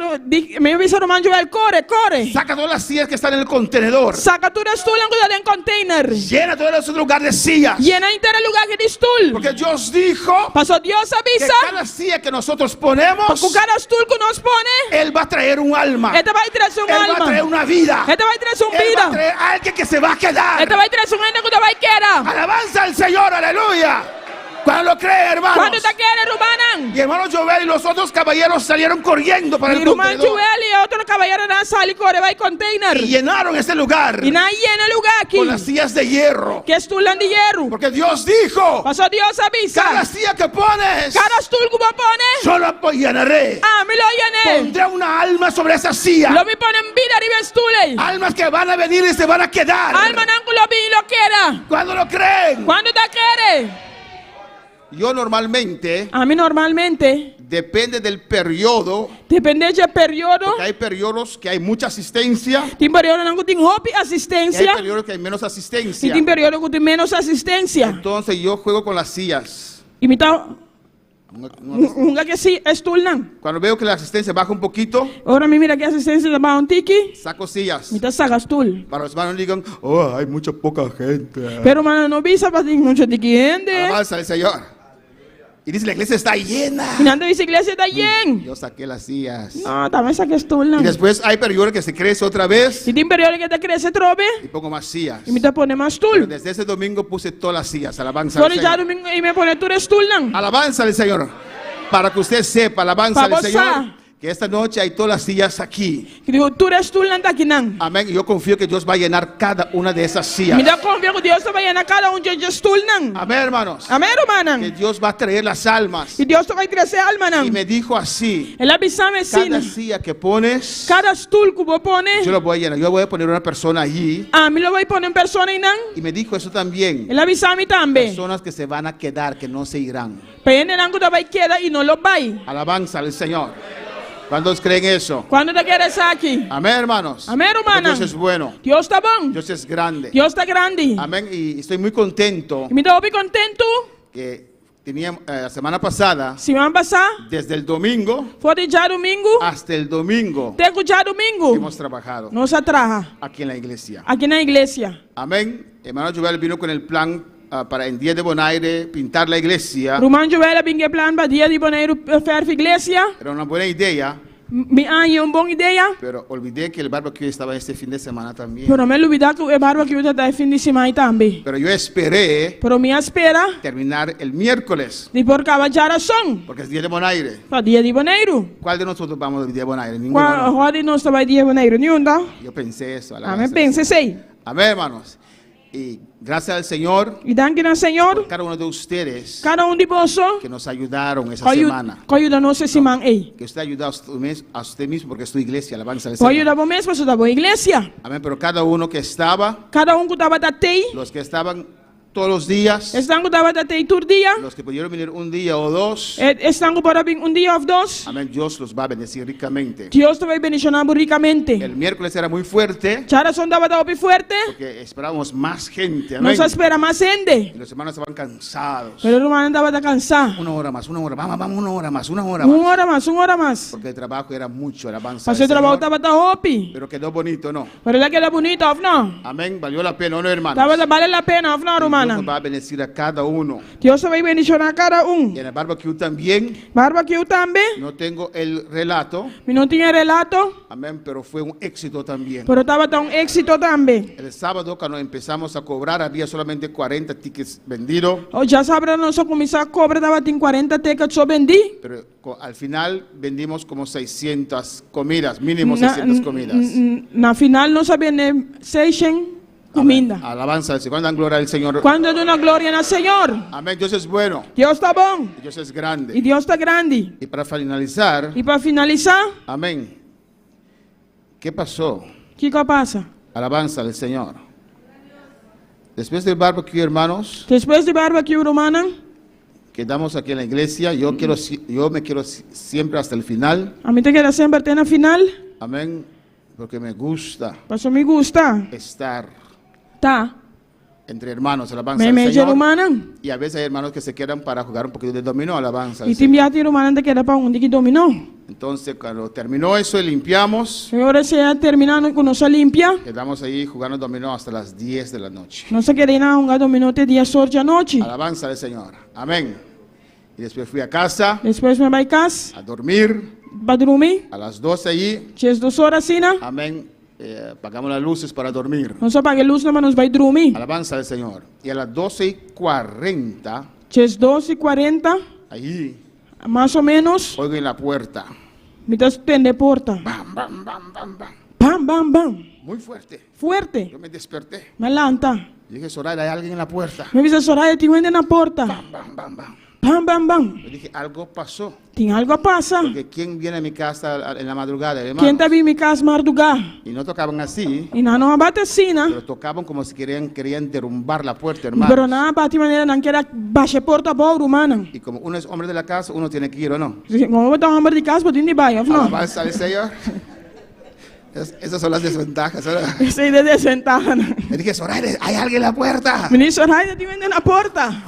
mi a bisa ruman Joel, kore, kore. Saca todas las sillas que están en el contenedor. Saka tur e stulnan ku ta den container. Llena todo ese lugar de sillas. Yena henter e lugá di stul. Porque Dios dijo Paso Dios que a bisa. cada silla que nosotros ponemos, Ku kada stul ku nos pone. Él va a traer un alma. E ta bai trese un Él va a alma. traer una vida. E ta bai trese un Él va a bida. traer a alguien que se va a quedar. E ta bai trese un hende ku ta bai bai keda. Alabanza al Señor, aleluya. Cuando lo cree, hermanos. Kuantu ta kere, rumannan? Y hermano Joel y los otros caballeros salieron corriendo para I el ruman contenedor Joel i otro kabayeronan a sali kore bai container. y llenaron ese lugar I nan a yena e lugá aki con las sillas de hierro. ku e stulnan di yeru. Porque Dios dijo, Pasó Dios a bisa, cada silla que pones, kada stul ku bo pone, yo la llenaré. ami lo yen'é. Pondré una alma sobre esa silla. Lo mi pone un bida riba e stul ei. Almas que van a venir y se van a quedar. Almanan ku lo bin i lo keda. Cuando lo creen. Kuantu ta kere? Yo normalmente, Ami normalmente, depende del periodo, depende di e periodo, porque hay periodos que hay mucha asistencia tin periodonan ku tin hopi y hay asistensia periodos que hay menos i asistencia. tin periodo ku tin ménos asistensia. Entonces yo juego con las sillas. I mi ta hunga ku e stulnan. Cuando veo que la asistencia baja un poquito, Ora mi mira ku e asistensia ta baha un tiki, saco sillas. mi ta saka stul. Para los hermanos no digan, oh, hay mucha poca gente. Pero rumannan no bisa pa tin muchu tiki hende. Alabanza al Señor. Y dice, la iglesia está llena. I nan ta bisa iglesia ta yen. Yo saqué las sillas. No, t'ami a saka stulnan. Y después hay periodos que se crece otra vez I tin periodo ku ta krese atrobe, y pongo más sillas. i mi ta pone mas Pero stul. desde ese domingo puse todas las sillas. Alabanza al For di Señor. djadumingu ei mi a pone tur e stulnan. Alabanza al Señor. Para que usted sepa, alabanza Pa al bo Señor, sa. que esta noche hay todas las sillas aquí. Ku tur e stulnan ta akinan. Amén. Y yo confío que Dios va a llenar cada una de esas sillas. Mi ta konfia ku Dios ta bai yena kada un di e stulnan. Amén, hermanos. Amèn, rumannan. Que Dios va a traer las almas. I Dios ta bai trese almanan. Y me dijo así, El a bisa mi cada asina. silla que pones, Kada stul ku bo pone, yo lo voy a llenar. Yo voy a poner una persona allí. ami lo bai pone un persona einan. Y me dijo eso también. El a bisa mi tambe. Personas que se van a quedar, que no se irán. Pa hendenan ku ta bai keda i no lo bai. Alabanza al Señor. ¿Cuántos creen eso? Kuantu ta kere esaki? Amén, hermanos. Amén, Porque rumannan. Dios es bueno. Dios ta bon. Dios es grande. Dios ta grandi. Amén. Y estoy muy contento I mi ta hopi kontentu. que tenía eh, la semana pasada, Siman pasá, desde el domingo for di djadumingu, hasta el domingo, te ku djadumingu, hemos trabajado nos a traha aquí en la iglesia. aki na iglesia. Amén. Hermano Joel vino con el plan ah, para en Día de Bonaire pintar la iglesia. Ruman Joel a bin ku e plan pa Dia di Boneiru fèrf iglesia. Era una buena idea, Mi a haña un bon idea. pero olvidé que el barbecue estaba este fin de semana también. Pero mi a lubidá ku e barbecue ta e fin di siman tambe. Pero yo esperé Pero mi a spera terminar el miércoles, di por kaba djarason porque es Día de Bonaire. pa Dia di Boneiru. ¿Cuál de nosotros vamos al Día de Bonaire? Ninguno. Kua ¿no? kua di nos ta bai Dia di Boneiru? Niun ta? Yo pensé eso. Ami a pensa esei. Amén, hermanos. Y gracias al Señor, I danki na Señor, cada uno de ustedes kada un di boso que nos ayudaron esa ku semana. ku a yuda nos e siman ei. Que usted ayuda a usted mismo porque es su iglesia, alabanza al Bo a Señor. yuda bo mes pasobra ta bo iglesia. Amén, pero cada uno que estaba, Kada un ku tabata tei, los que estaban todos los días, esnan ku tabata tei tur dia, los que pudieron venir un día o dos, esnan ku por a bin un dia òf dos, amén, Dios los va a bendecir ricamente. Dios ta bai bendishoná bo rikamente. El miércoles era muy fuerte Djarason tabata hopi fuerte, porque esperábamos más gente, amén. nos a spera mas hende. Y los hermanos estaban cansados. Pero rumannan tabata kansá. Una hora más, una hora, vamos, vamos, una hora más, una hora Un más. ora mas, un ora mas. Porque el trabajo era mucho, alabanza. Pasobra al e trabou Señor. tabata hopi. Pero quedó bonito, ¿no? Pero el a keda bunita òf no? Amén, valió la pena, ¿no, hermanos? Tabata bale la pena òf no, Y Dios rumannan? nos va a bendecir a cada uno. Dios ta bai bendishoná kada un. Y en el barbecue también, Barbecue tambe. no tengo el relato, Mi no tin e relato, amén, pero fue un éxito también. pero tabata un éksito tambe. El sábado cuando empezamos a cobrar había solamente 40 tickets vendidos, O djasabra nos a kuminsá kobra tabatin 40 ticket so bendí. pero al final vendimos como 600 comidas, mínimo Na, 600 comidas. na final nos a bende 600 kuminda. Alabanza al Señor. ¿Cuánto dan gloria al Señor? Kuantu ta duna gloria na Señor? Amén. Dios es bueno. Dios ta bon. Dios es grande. I Dios ta grandi. Y para finalizar, I pa finalisá, amén. ¿Qué pasó? kiko a pasa? Alabanza al Señor. Después del barbecue, hermanos, Despues di barbecue, rumannan, quedamos aquí en la iglesia. Yo, quiero, yo me quiero siempre hasta el final. ami ta keda semper te na final, Amén. Porque me gusta pasobra mi gusta estar ta entre hermanos. Alabanza mei al mei Señor. rumannan. Y a veces hay hermanos que se quedan para jugar un poquito de dominó. Alabanza al I tin Señor. bia tin rumannan ta keda pa hunga un tiki dominó. Entonces, cuando terminó eso y limpiamos, Ora esei a terminá ku nos a limpia, quedamos ahí jugando dominó hasta las 10 de la noche. nos a keda einan hunga dominó te dies or di anochi. Alabanza al Señor. Amén. Y después fui a casa Despues mi a bai kas a dormir pa drumi, a las 12 allí. 12 or asina. Amén. Eh, apagamos las luces para dormir. Nos a paga e lusnan pa nos bai drumi. Alabanza al Señor. Y a las 12:40, Djes dos i kuarenta, allí, mas o ménos, oigo en la puerta. mi ta tende porta. Bam, bam, bam, bam, bam. Bam, bam, bam. Muy fuerte. Fuerte. Yo me desperté. Mi a lanta. Dije, Soraya, hay alguien en la puerta. Mi a bisa, Soraya, tin un hende na porta. Bam, bam, bam, bam. Bam, bam, bam. Yo dije, algo pasó. Tin algu a pasa. Porque ¿quién viene a mi casa en la madrugada, hermano? Ken ta bin mi kas mardugá? Y no tocaban así, I nan no a bati asina. pero tocaban como si querían, querían derrumbar la puerta, hermano. Pero nan a bati manera nan kier a basha e porta abou, rumannan. Y como uno es hombre de la casa, uno tiene que ir, ¿o no? Komo bo ta hòmber di kas, bo tin di bai, òf no? Alabanza al Señor. Es- esas son las desventajas, ¿verdad? Esei ta e desventahanan. Le dije, Soraya, hay alguien en la puerta. Mi di, Soraya, tin hende na porta.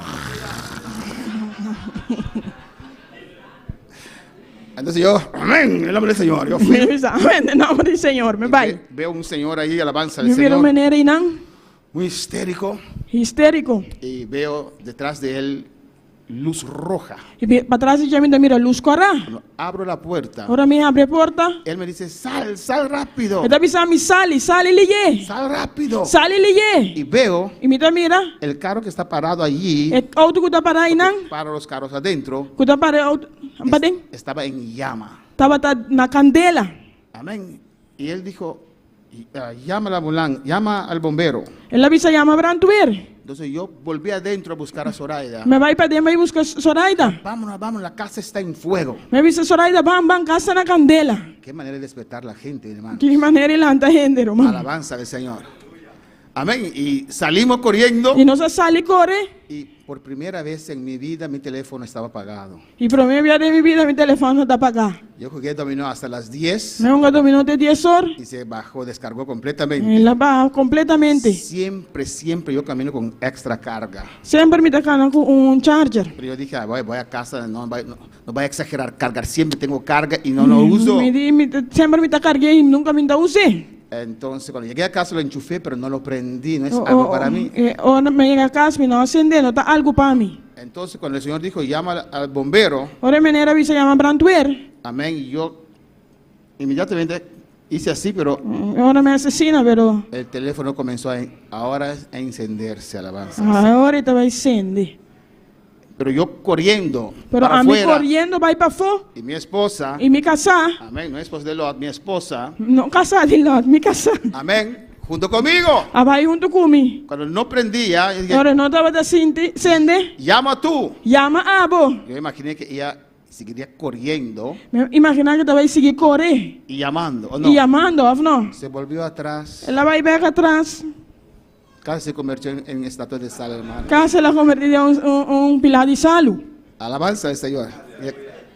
Entonces yo, amén, en el nombre del Señor. Yo fui. Mi bisa, amén, den nomber di Señor. Mi bai. Ve- veo un señor ahí, alabanza al Mi mira un Señor. meneer einan, Muy histérico. histérico. Y veo detrás de él luz roja. I patras di dje mi ta mira lus kòrá. Cuando abro la puerta, Ora mi habri e porta, él me dice, sal, sal rápido. e ta bisa mi, Sali, sali liyé. Sal rápido. Sali liyé. Y veo I mi ta mira el carro que está parado allí, e outo ku ta pará einan, para los carros adentro, ku ta para e outo paden, estaba en llama. tabata na kandela. Amén. Y él dijo, ah, llama a la ambulancia, llama al bombero. El a bisa yama brandweer. Entonces yo volví adentro a buscar a Zoraida. Mi a bai paden bai buska Zoraida. Vámonos, vámonos, la casa está en fuego. Mi a bisa Zoraida, ban, ban, kas ta na kandela. Qué manera de despertar la gente, hermano. Ki manera di lanta hende, ruman. Alabanza del Señor. Amén. Y salimos corriendo. I nos a sali kore. Y por primera vez en mi vida mi teléfono estaba apagado. I promé bia den mi bida mi telefòn ta pagá. Yo jugué dominó hasta las 10 Mi a hunga dominó te dies or. y se bajó, descargó completamente. El a baha kompletamente. Siempre, siempre yo camino con extra carga. Semper mi ta kana ku un charger. Pero yo dije, ah, voy, voy a casa, no voy, no, no voy a exagerar, cargar. Siempre tengo carga y no lo uso. Mi di, mi ta, semper mi ta karg'é i nunka mi no ta us'é. Entonces, cuando llegué a casa lo enchufé, pero no lo prendí, no es O- algo o- para mí. eh, ora mi yega kas mi no a sende, no ta algu pa mi. Entonces, cuando el Señor dijo, llama al, al bombero, Ora e meneer a bisa yama brandweer. amén, y yo inmediatamente hice así, pero Ora mi hasi asina, pero el teléfono comenzó a, ahora a encenderse, alabanza. ahora e ta bai sende. Pero yo corriendo Pero para ami afuera, koriendo bai pafó y mi esposa, i mi kasá, amén, no esposa de Lot, mi esposa, no kasá di Lot, mi kasá, amén, junto conmigo. a bai huntu ku mi. Cuando no prendía, yo dije, Ora no tabata sinti, sende, llama tú. yama abo. Yo imaginé que ella seguiría corriendo Mi a imaginá ku e ta bai sigui kore y llamando, ¿o no? i yamando, òf no? Se volvió atrás. El a bai bèk atras. Casi se convirtió en, en estatua de sal, hermano. Kasi el a konvertí den un, un, un pilá di salu. Alabanza al Señor.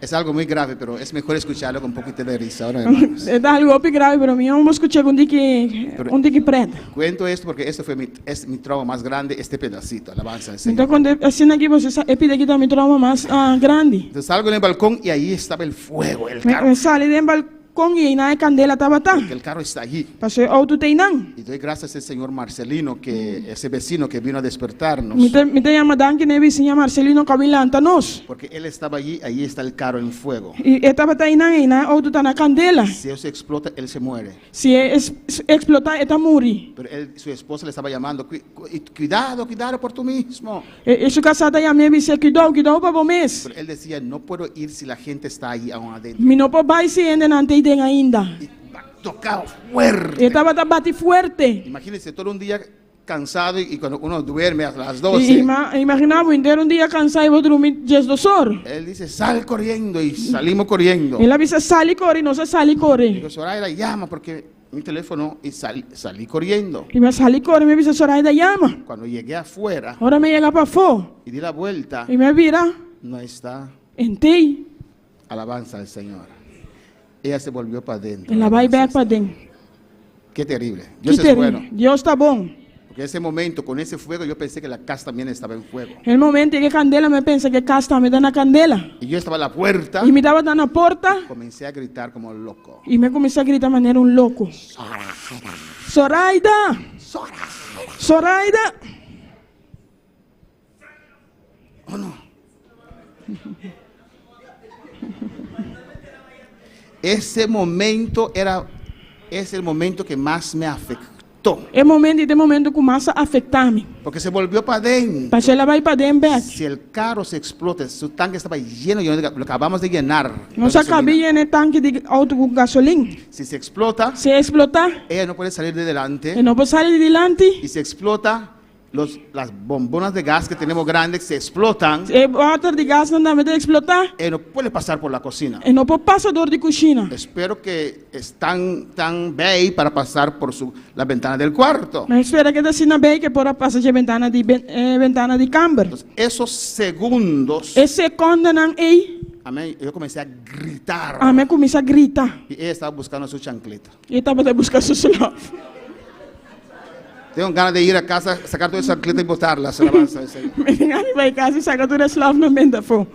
Es algo muy grave, pero es mejor escucharlo con un poquito de risa. Ahora, hermanos. E ta algu hopi grave, pero mihó bo skuch'é ku un tiki, un tiki pret. Cuento esto porque esto fue mi, es mi trauma más grande, este pedacito. Alabanza al Mi Señor. ta konta asina aki pasobra sa e pida aki ta mi trauma mas grandi. Entonces salgo en el balcón y ahí estaba el fuego, el Mi, carro. mi sali den balkon. Kon i einan e kandela tabata? Porque el carro está allí. Pasobra e outo ta einan. Y doy gracias al señor Marcelino, que ese vecino que vino a despertarnos. Mi ta, mi ta yama danki na e bisiña Marcelino ku a bin lanta nos. Porque él estaba allí, allí está el carro en fuego. I e tabata einan, einan e outo ta na kandela. Si eso explota, él se muere. Si e es, eksplotá, e ta muri. Pero él, su esposa le estaba llamando, cuidado, cuidado por tú mismo. E, e su kasá ta yam'é bis'é, Kuidou, kuidou pa bo mes. Pero él decía, no puedo ir si la gente está ahí aún adentro. Mi no por bai si hendenan ta eiden ainda. Y tocaba fuerte. E tabata bati fuerte. Imagínense, todo un día cansado y, y cuando uno duerme a las 12. I, ima, imaginá bo henter un dia kansá i bo drumi diesdos or. Él dice, sal corriendo y salimos corriendo. El a bisa, Sali kore i nos a sali kore. Digo, Zoraida, llama porque mi teléfono y sal, salí corriendo. I mi a sali kore, mi a bisa, Zoraida, yama. Cuando llegué afuera Ora mi a yega pafó y di la vuelta, i mi a bira, no está. Entei. Alabanza al Señor. Ella se volvió para adentro. El a bai bèk paden. Qué terrible. Ki Dios es terrible. bueno. Dios ta bon. Porque ese momento, con ese fuego, yo pensé que la casa también estaba en fuego. E momento ei ku e kandela, mi a pensa ku e kas tambe ta na kandela. Y yo estaba a la puerta. I mi tabata na porta. Comencé a gritar como loco. I mi a kuminsá grita manera un loko. Zoraida! Zoraida! Oh, no. Ese momento era Es el momento que más me afectó. E momento ei ta e momento ku mas a afektá mi. Porque se volvió para adentro. Pasobra el a bai paden bèk. Si el carro se explota, su tanque estaba lleno, lleno de lo acabamos de llenar. de Nos a kaba gasolina. yena e tanke di outo ku gasolin. Si se explota, Si e eksplotá, ella no puede salir de delante. e no por sali di dilanti. Y si explota, los, las bombonas de gas que tenemos grandes se explotan. E bòter di gasnan tambe ta eksplotá. Ella no puede pasar por la cocina. E no por pasa dor di kushina. Espero que están tan bei para pasar por su, la ventana del cuarto. Mi a spera ku e ta asina bei ku e por a pasa dje bentana di e bentana di kamber. Entonces, esos segundos, E sekondanan ei, amén, yo comencé a gritar. ami a kuminsá grita. Y ella estaba buscando su chancleta. I e tabata buska su slòf. Tengo ganas de ir a casa, sacar toda esa chancleta y botarlas. Alabanza al Señor. Mi tin gana di bai kas i saka tur e slòfnan benta afó.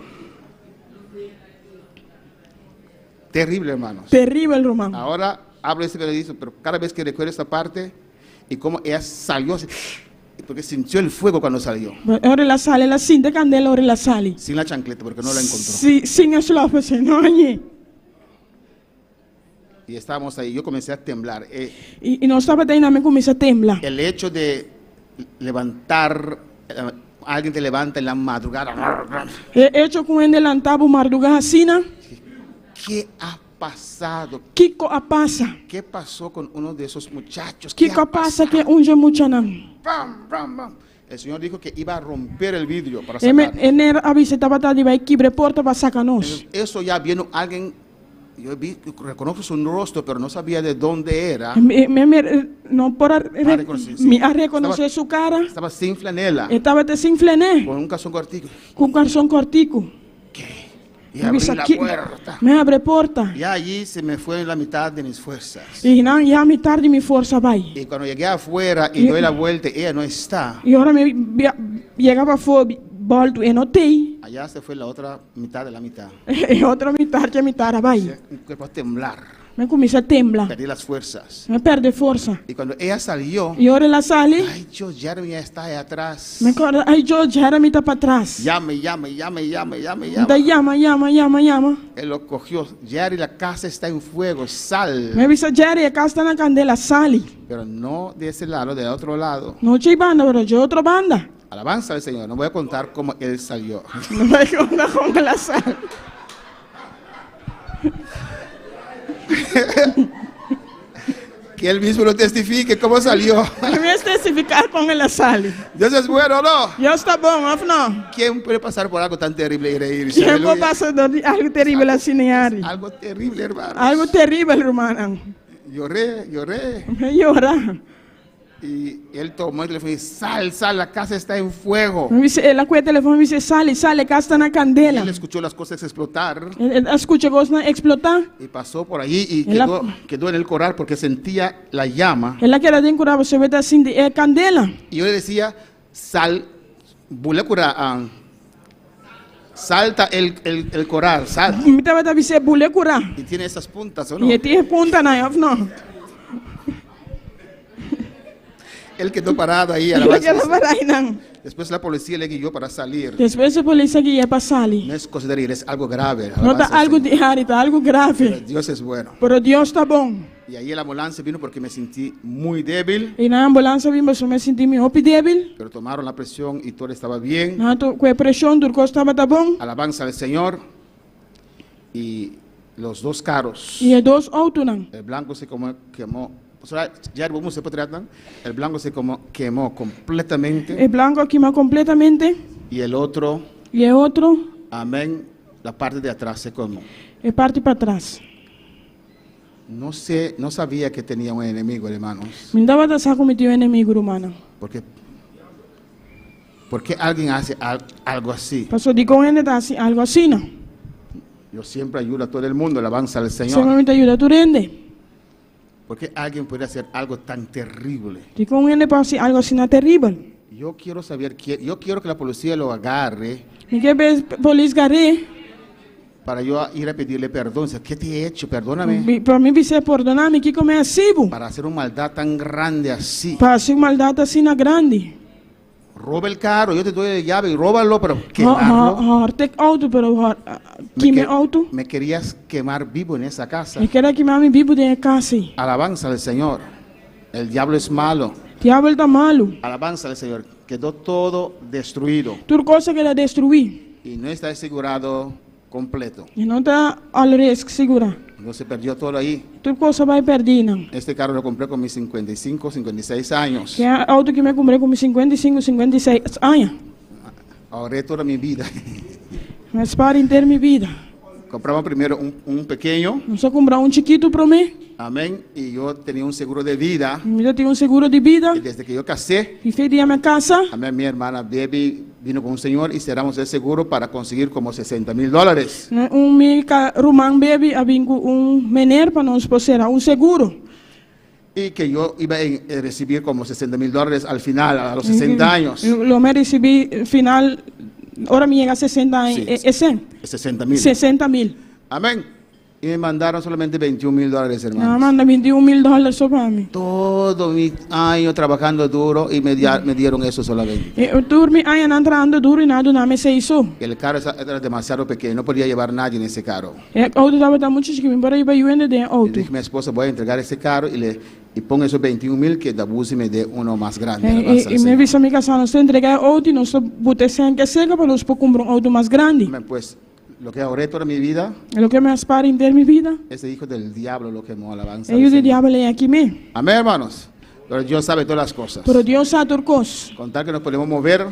Terrible, hermanos. Teribel, ruman. Ahora hablo este periodismo, pero cada vez que recuerdo esta parte y cómo ella salió así, porque sintió el fuego cuando salió. Ora el a sali, el a sinti e kandela ora el a sali. Sin la chancleta, porque no la encontró. Si, sin e slòf, esei no hañ'é. Y estábamos ahí, yo comencé a temblar. Eh, I, i nos tabata einan, mi kuminsá tembla. el hecho de levantar, eh, alguien te levanta en la madrugada. E echo ku hende lanta bo mardugá asina, ¿Qué ha pasado? kiko a pasa? ¿Qué pasó con uno de esos muchachos? ¿Qué Kiko ha a pasa pasado? ku un dje muchanan? ¡Pam, pam, pam! El Señor dijo que iba a romper el vidrio para E me, sacarnos. e ner a bisa tabata di bai kibra e porta pa saka nos. Eso ya viendo alguien, yo vi, reconozco su rostro, pero no sabía de dónde era. Mi, mi, mi no por a, Ah, reconocí, sí. mi a rekonosé Estaba- su kara. Estaba sin flanela, E tabata sin flené, con un calzón cortico. ku un karson kòrtiku. Y Mi abrí bisa la ki- puerta. Mi habri e porta. Y allí se me fue la mitad de mis fuerzas. I nan ya mitar di mi forsa bai. Y cuando llegué afuera y doy la vuelta, ella no está. I ora mi bia- yega pafó, bòltu, e no t'ei. Allá se fue la otra mitad de la mitad. E otro mitar dje mitar a bai. Mi cuerpo a temblar. Mi a kuminsá tembla. Perdí las fuerzas. Mi a pèrdè forsa. Y cuando ella salió, I ora el a sali, ay, Dios, Jeremy ya está ahí atrás. mi a kòrda, ay Dios, Jeremy ta patras. Llame, llame, llame, llame, llame, Mi ta llame. yama, yama, yama, yama. Él lo cogió. Jerry, la casa está en fuego, sal. Mi a bisa, Jerry, e kas ta na kandela, sali. Pero no de ese lado, del otro lado. No dje banda, pero dje otro banda. Alabanza al Señor. No voy a contar cómo él salió. No bai konta kon el a sali. Que él mismo lo testifique cómo salió. E mes testifiká kon el a sali. Dios es bueno, ¿no? Dios ta bon, òf no? ¿Quién puede pasar por algo tan terrible y reírse? Ken por Aleluya. pasa dor di algu teribel asina i hari? Algo terrible, hermano. Algu teribel, rumannan. Lloré, lloré. Mi a yora. Y él tomó el teléfono y dice, sal, sal, la casa está en fuego. Mi bisa, el a kue e telefòn, mi bisa, sali, sali, e kas ta na kandela. Él escuchó las cosas explotar El a skucha kosnan eksplotá. y pasó por allí y Él quedó, quedó en el corral porque sentía la llama. El a keda den kurá pasobra e ta sinti e kandela. Y yo le decía, sal, bula curá, ah, salta el, el, el corral, sal. Mi tabata bis'é, bula e kurá. Y tiene esas puntas, ¿o no? I e tin e puntanan, òf no? Él quedó parado ahí. El a alabanza. keda pará einan. Después la policía le guió para salir. Despues e polis a gui'é pa sali. No es cosa de reír, es algo grave. No ta alabanza al algu Señor. di hari, ta algu Pero grave. Dios es bueno. Pero Dios ta bon. Y ahí la ambulancia vino porque me sentí muy débil. I nan ambulans a bin pasobra mi a sinti mi hopi débil. Pero tomaron la presión y todo estaba bien. Nan a ku e preshon, tur kos tabata bon. Alabanza al Señor. Y los dos carros. I e dos outonan. El blanco se como quemó. O sea, ya vamos se tratan. El blanco se como quemó completamente. E blanku a kima kompletamente. Y el otro, I e otro, amén, la parte de atrás se quemó. e parti patras. No sé, no sabía que tenía un enemigo, hermanos. Mi no tabata sa ku mi tin un enemigu, rumannan. Porque, ¿por qué alguien hace al- algo así? Pasobra dikon hende ta hasi algu asina? Yo siempre ayudo a todo el mundo, alabanza al Señor. Semper mi ta yuda tur hende. ¿Por qué alguien puede hacer algo tan terrible? Dikon un hende por hasi algu asina teribel? Yo quiero saber, yo quiero que la policía lo agarre Mi ke pa polis gar'é. para yo ir a pedirle perdón. O sea, ¿qué te he hecho? Perdóname. Mi, pa mi bis'é pordoná mi, kiko mi a hasi bo? Para hacer una maldad tan grande así. Pa hasi un maldat asina grandi. Roba el carro, yo te doy la llave y róbalo, pero quemarlo. Hòrta e outo, pero Me kima e outo. Me querías quemar vivo en esa casa. E ker a kima mi bibu den e kas ei. Alabanza al Señor. El diablo es malo. Diabel ta malu. Alabanza al Señor. Quedó todo destruido. Tur kos a keda destruí. Y no está asegurado completo. E no ta all risk sigurá. No se perdió todo ahí. Tur kos a bai pèrdí nan. Este carro lo compré con mis 55, 56 años. Ke outo ki mi a kumpr'é ku mi 55, 56 aña. Ahorré toda mi vida. Mi a spar henter mi bida. Compramos primero un, un pequeño. Nos a kumpra un chikitu promé. Amén. Y yo tenía un seguro de vida. Mi ta tin un seguro di bida. Y desde que yo casé, I fe dia mi a kasa. Amén, mi hermana Debbie vino con un señor y cerramos el seguro para conseguir como 60 mil dólares. Un mi ruman Debbie a bin ku un mener pa nos por sera un seguro. Y que yo iba a recibir como 60 mil dólares al final, a los 60 años. Lo mi a risibí final ora mi yega 60 aña, Sí, esei. 60 mil. 60 mil. Amén. Y me mandaron solamente 21 mil dólares, Nan a hermano. manda 21 mil dòler so pa mi. Todo mi año trabajando duro y me dieron eso solamente. E tur mi añanan trahando duro i nan a duna mi esei so. El carro era demasiado pequeño, no podía llevar nadie en ese carro. E outo tabata muchu chikí, mi por a hiba yu hende den e Y outo. dije a mi esposa, voy a entregar ese carro y le y pongo esos 21 mil que Dabusi me dé uno más grande. Alabanza al I mi a Señor. bisa mi kasá, nos ta entregá e outo i nos ta buta e sèn ke seka pa nos por kumpra un outo mas grandi. Amén, Pues lo que ahorré toda mi vida, E loke mi a spara henter mi bida, ese hijo del diablo lo quemó, alabanza e al yu di Señor. diabel ei a kim'é. Amén, hermanos. Pero Dios sabe todas las cosas. Pero Dios sa tur kos. Con tal que nos podemos mover,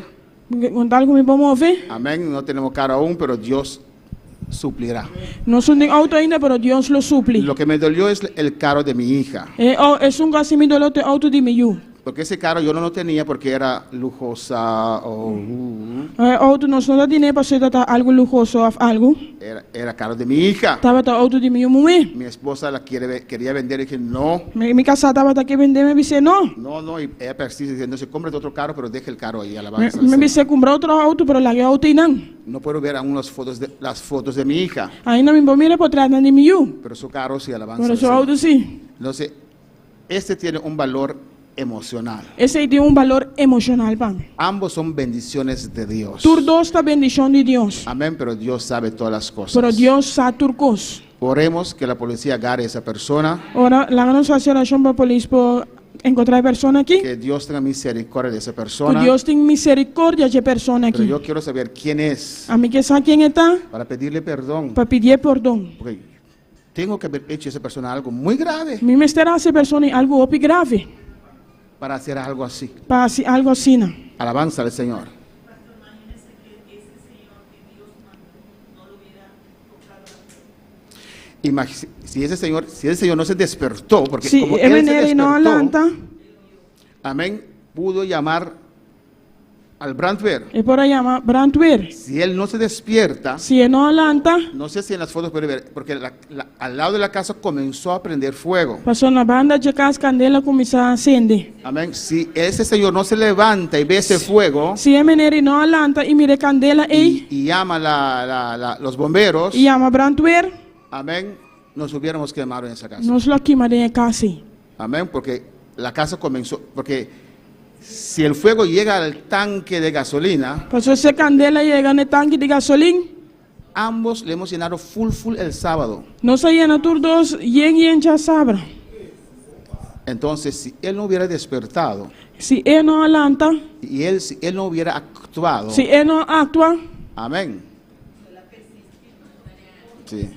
Con tal ku mi por move. amén, no tenemos carro aún, pero Dios suplirá. Nos no tin outo ainda, pero Dios lo supli. Lo que me dolió es el carro de mi hija. E esun ku a hasi mi doló ta e outo di mi yu. Porque ese carro yo no lo tenía porque era lujosa o E outo nos no ta tine pasobra ta algu luhoso òf algu. era, era carro de mi hija. Tabata outo di mi yu muhé. Mi esposa la quiere, quería vender y dije, no, Mi mi kasá tabata ke bendé, mi bis'é no. no, no. Y ella persiste diciendo, se compra otro carro, pero deje el carro ahí, Mi alabanza al mi Señor. bis'é kumpra otro outo, pero laga e outo einan. No puedo ver aún las fotos de, las fotos de mi hija, Ainda mi por mira e potretnan di mi yu. pero su carro sí, alabanza Pero al su Señor. outo sí. Entonces, este tiene un valor emocional. Esei tin un balor emoshonal pa mi. Ambos son bendiciones de Dios. Tur dos ta bendishon di Dios. Amén, pero Dios sabe todas las cosas. Pero Dios sa tur kos. Oremos que la policía agarre a esa persona, Ora, laga nos hasi orashon pa polis por enkontrá e persona aki. que Dios tenga misericordia de esa Ku persona. Dios tin miserikordia dje persona Pero aki. yo quiero saber quién es Ami ke sa ken e ta para pedirle perdón. pa pidié pordon. Porque tengo que haber hecho a esa persona algo muy grave Mi mester hasi e persona algu hopi grave para hacer algo así. pa hasi algu asina. Alabanza al Señor. Imag- Si ese señor, si ese señor no se despertó, porque Si como e él se manera ei no a despertó, lanta, amén, pudo llamar al Brandweer. e por a yama brandweer. Si él no se despierta, Si e no a lanta, no sé si en las fotos puede ver, porque al lado de la casa comenzó a prender fuego. pasobra na banda dje kas kandela kuminsá sende. Amén. Si ese señor no se levanta y ve ese fuego Si e manera ei no a lanta i mira e kandela ei y, y llama a los bomberos, i yama brandweer, amén, nos hubiéramos quemado en esa casa. nos lo a kima den e kas ei. Amén, porque la casa comenzó, porque si el fuego llega al tanque de gasolina, Pasobra si e kandela yega na e tanki di gasolin, ambos le hemos llenado full, full el sábado. nos a yena tur dos yen yen djasabra. Entonces, si él no hubiera despertado Si e no a lanta, y él, si él no hubiera actuado, si e no a aktua, amén. Sí.